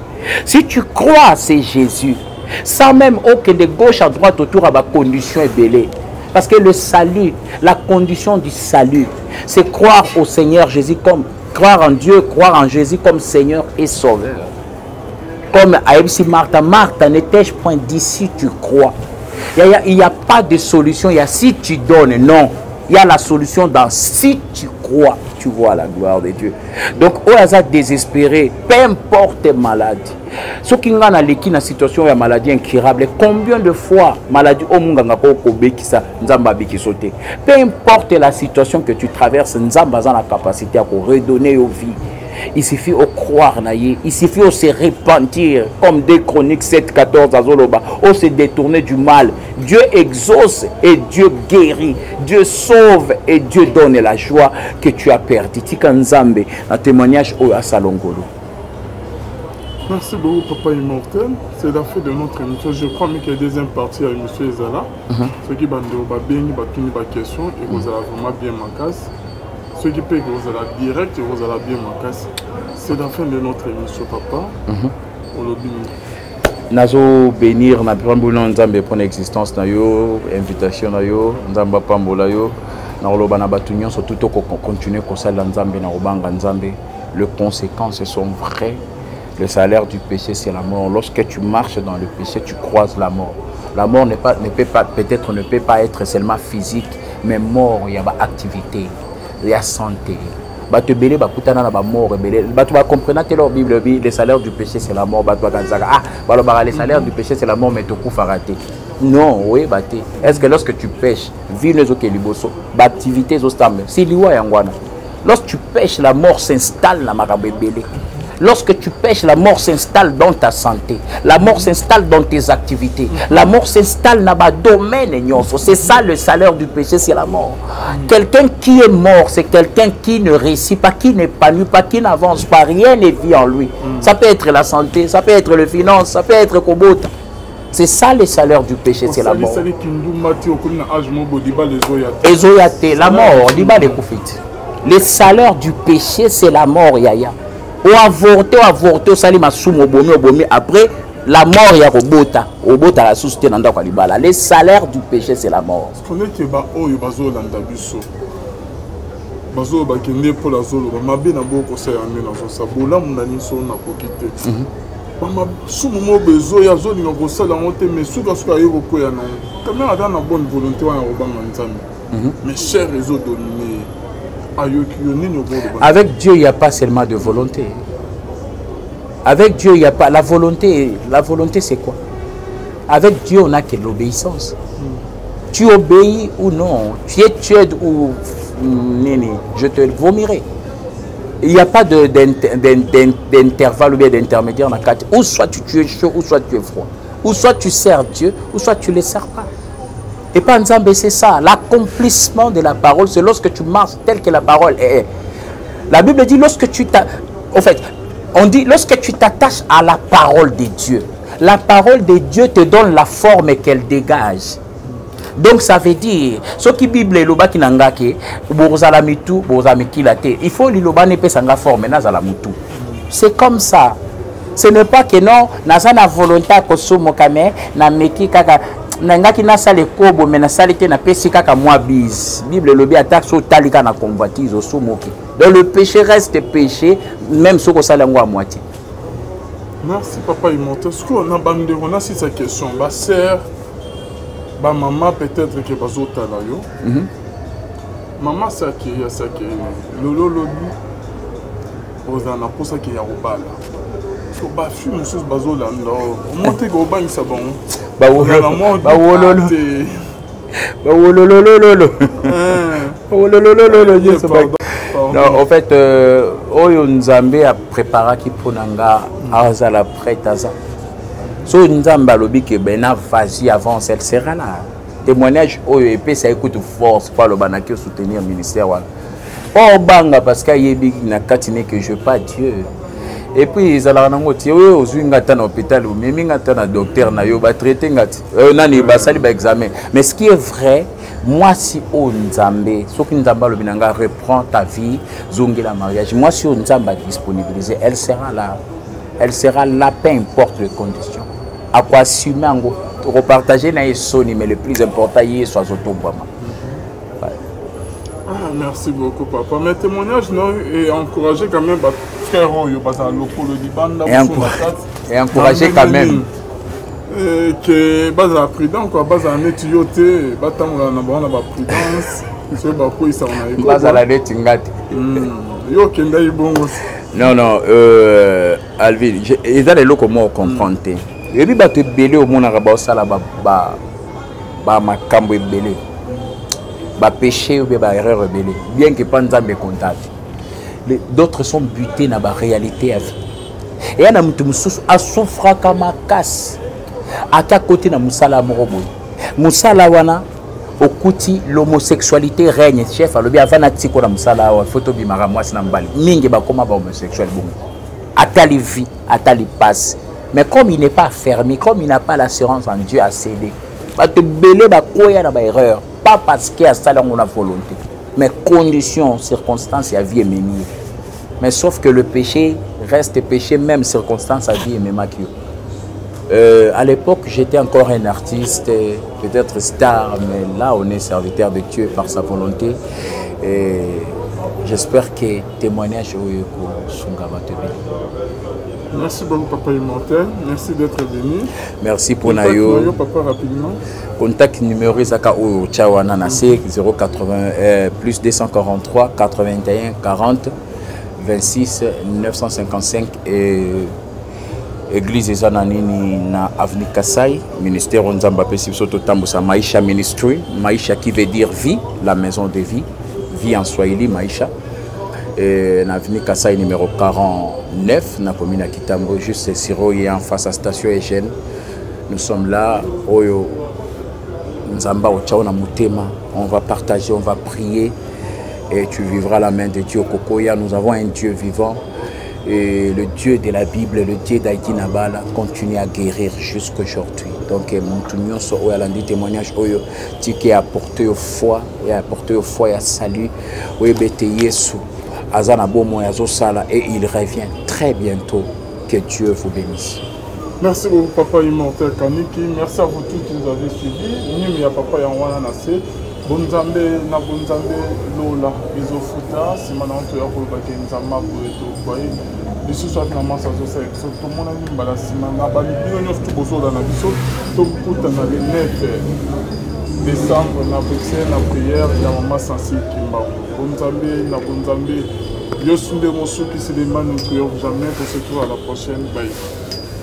Si tu crois, c'est Jésus. Sans même aucun de gauche à droite autour à ma condition ebele. Parce que le salut, la condition du salut, c'est croire au Seigneur Jésus comme, croire en Dieu, croire en Jésus comme Seigneur et Sauveur. Comme ayebisi Martha, Martha, ne t'ai-je point dit si tu crois? Il n'y a, a pas de solution, il y a si tu donnes, non. Il y a la solution dans si tu crois, tu vois la gloire de Dieu. Donc, au hasard désespéré, peu importe maladie. Soki nga naleki na situation ya maladie incurable, combien de fois maladie oyo munganga ko kobekisa nzambe abikiso te. Peu importe la situation que tu traverses, nzambe aza na capacité ya ko redonner yo vie. Il suffit au croire na ye, il suffit au se repentir, comme 2 Chroniques 7, 14 azoloba, au se détourner du mal. Dieu exauce et Dieu guérit, Dieu sauve et Dieu donne la joie que tu as perdue. Tika nzambe na témoignage oyo asala ngolu. Merci beaucoup, Papa Immortel. C'est la fin de notre émission. Je crois que la deuxième partie à Monsieur Ezala. Ce qui va nous bien, va tenir ma question et vous allez vraiment bien ma casse. Ce qui peut que vous allez direct et vous allez bien ma casse. C'est la fin de notre émission, Papa. Olobi. Nazo bénir na pamboli nzambe mpona existence na yo, invitation na yo, nzambe apambola yo. Na koloba na bato nyonso tout tokocontinue kosalela nzambe na kobanga nzambe. Les conséquences sont vraies. Le salaire du péché, c'est la mort. Lorsque tu marches dans le péché, tu croises la mort. La mort n'est pas, ne peut pas, peut-être ne peut pas être seulement physique, mais mort, il y a activité, il y a santé. Bato ebele bakutana na bamort ebele. Bato bacomprena te leur Bible bi le salaire du péché, c'est la mort. Bato bakanisaka, ah, balobaka le salaire du péché, c'est la mort, mais tokufaka te. Non, oyeba te. Est ce que lorsque tu pêches, vie no ezokende liboso, baactivité ezostambe si liwa yango wana? Lorsque tu pêches, la mort s'installe na makambo ebele. Lorsque tu pêches, la mort s'installe dans ta santé. La mort s'installe dans tes activités. La mort s'installe dans ma domaine nyonso. C'est ça le salaire du péché, c'est la mort. Quelqu'un qui est mort, c'est quelqu'un qui ne réussit pas, qui n'épanouit pas, qui n'avance pas. Rien n'est vie en lui. Ça peut être la santé, ça peut être le finance, ça peut être kobota. C'est ça le salaire du péché, c'est la mort. Ezoya te, la mort, libala ekufi te. Le salaire du péché, c'est la mort, yaya. Oavorte, oavorte, osali masumu, obomi, obomi, après la mort ya kobota, obota la susu te na ndako ya libala. Le salaire du péché, c'est la mort. Neti baoyo bazolanda biso, bazoloba kende mpo nazoloba mabe na boko kosala nde nazosala bolamu na nyonso nakoki te. Bamasumu moko bezoya azolinga kosala yango te, mais sukasuka aye kokwea nango quand même. Aza na bonne volonté wana kobanga nzambe, mais chair ezodomine ye. Ayoki yo, nini okoloba? Avec Dieu, il n'y a pas seulement de volonté. Avec Dieu, il n'y a pas la volonté. La volonté, c'est quoi? Avec Dieu, on n'a que l'obéissance. Tu obéis ou non, tu es tiède ou nini, je te vomirai. Il n'y a pas d'intervalle ou bien d'intermédiaire dans la carte. Ou soit tu es chaud, ou soit tu es froid. Ou soit tu sers Dieu, ou soit tu ne le sers pas. Et pas Nzambe, c'est ça. L'accomplissement de la parole, c'est lorsque tu marches tel que la parole est. La Bible dit, lorsque tu t'a-, en fait, on dit, lorsque tu t'attaches à la parole de Dieu, la parole de Dieu te donne la forme qu'elle dégage. Donc ça veut dire, ce qui Bible elobaki na nga ke, bozala mitu, bozala mikila te. Il faut liloba ne pesa nga forme, nazala mutu. C'est comme ça. Ce n'est pas que non, naza na volonté ya kosumuka, mais na meki kaka. Nangaki nasala ekobo, me nasali te, napesi kaka mwa bise. Bible elobi ata so otali kaka na convoitise, osumuki. Donc le péché reste péché, même soki osali yango ya moitié. Merci papa Immortel. Sikoyo na bandeko nasisa question, basœur, bamama peut-être ke bazotala yo. Mama saki ya saki lolo lobi ozala na mposa ke ya kobala, so bafille mosusu bazolanda omo te ke obangisa bango. Bawololo, bawololololo, bawololololo nyonso. Non, en fait, oyo Nzambe apreparaki mpo na nga, azala prête, aza so Nzambe alobi ke bena, vas-y, avance, elle sera là. Témoignage oyo epesa ye kutu force mpo aloba naki soutenir ministère wana, mpo obanga, parce que ayebi na kati ne que je pas Dieu. Et puis ezalaka nango ti oyo ozwi nga ata na hôpital, omemi nga ata na docteur na yo, batraite nga ti nani, basali baexamen. Mais ce qui est vrai, mwasi oyo Nzambe, soki Nzambe alobi na nga reprends ta vie, zongela mariage, mwasi oyo Nzambe adisponibilise, elle sera là, elle sera là, peu importe les conditions. Akoassume yango, tokopartage na ye soni, mais le plus important, Yesu azotombwama. Ah, merci beaucoup papa. Mais témoignage non et encourager quand même ba frère oyo bazala lokolo libanda. Et encourager quand même. Ke bazala prudent quoi, bazala neti yo te, batambola na bango na baprudence, soki bakweyisaka na ye. Bazala neti nga te. Yo okendaki bongo. Non, Alvin, eza na eloko moko comprendre te. Oyebi, bato ebele omonaka baosala bamakambo ebele, bapéché ou bien baerreur ebele, bien que pa Nzambe ekonta te, d'autres sont butés na baréalité ya vie. Eya na moto mosusu asufraka makasi, ata koti na mosala moko boye, mosala wana okuti l'homosexualité règne. Chef alobi avant natiko na mosala awa, fo tobimaka mwasi na mobali. Mingi bakóma bahomosexuel bongo, atali vie, atali passe. Mais comme il n'est pas fermé, comme il n'a pas l'assurance en Dieu, a cédé. Bato ebele bakwea na baerreur, pas parce que asali yango na volonté, mais condition, circonstance ya vie ememi ye. Mais sauf que le péché reste péché, même circonstance ya vie ememaki yo. À l'époque, j'étais encore un artiste, peut-être star, mais là, on est serviteur de Dieu par sa volonté. Et j'espère que témoignage oyo ekosunga bato ebele. Merci beaucoup papa Immortel, merci d'être venu. Merci pour na yo. Yo papa, rapidement. Contact numéro ezaka oyo otya wana na se, 080 plus 243 81 40 26 955. Et église eza na nini, na avenue Kasai. Ministère oyo Nzambe apesi biso totambusa, Maisha Ministry, Maisha qui veut dire vie, la maison de vie, vie en swahili Maisha. Et na avenue Kasai numéro 49, na commune ya Kitambo, juste siro ye en face à station Eugène. Nous sommes là. Oyo Nzambe otya na motema, on va partager, on va prier et tu vivras la main de Dieu. Kokoya, nous avons un Dieu vivant et le Dieu de la Bible, le Dieu d'Aïdi Nabala, continue à guérir jusqu'aujourd'hui. Donc motu nyonso oyo alandi témoignage oyo, tike apporte yo foi et apporte yo foi ya salut, oyeba ete Yesu aza na bomoi, azosala et il revient très bientôt. Que Dieu vous bénisse. Merci beaucoup papa Immortel Kaniki. Merci à vous tous qui nous avez suivis. Nimi ya papa yango na se. Bonzambe na bonzambe, lola ezofuta nsima na nto ya kolobaki Nzambe boye toboye lisusu ati na masa azosala biso. Tomonani mbala nsima na bino nyonso to bozolanda biso. Tokutana le 9 décembre na Bruxelles na prière ya mama Sansi Kimbangu. Bonzambe na bonzambe, Yesu nde mosukisi, le mal ne triomphe jamais. On se retrouve à la prochaine, bye.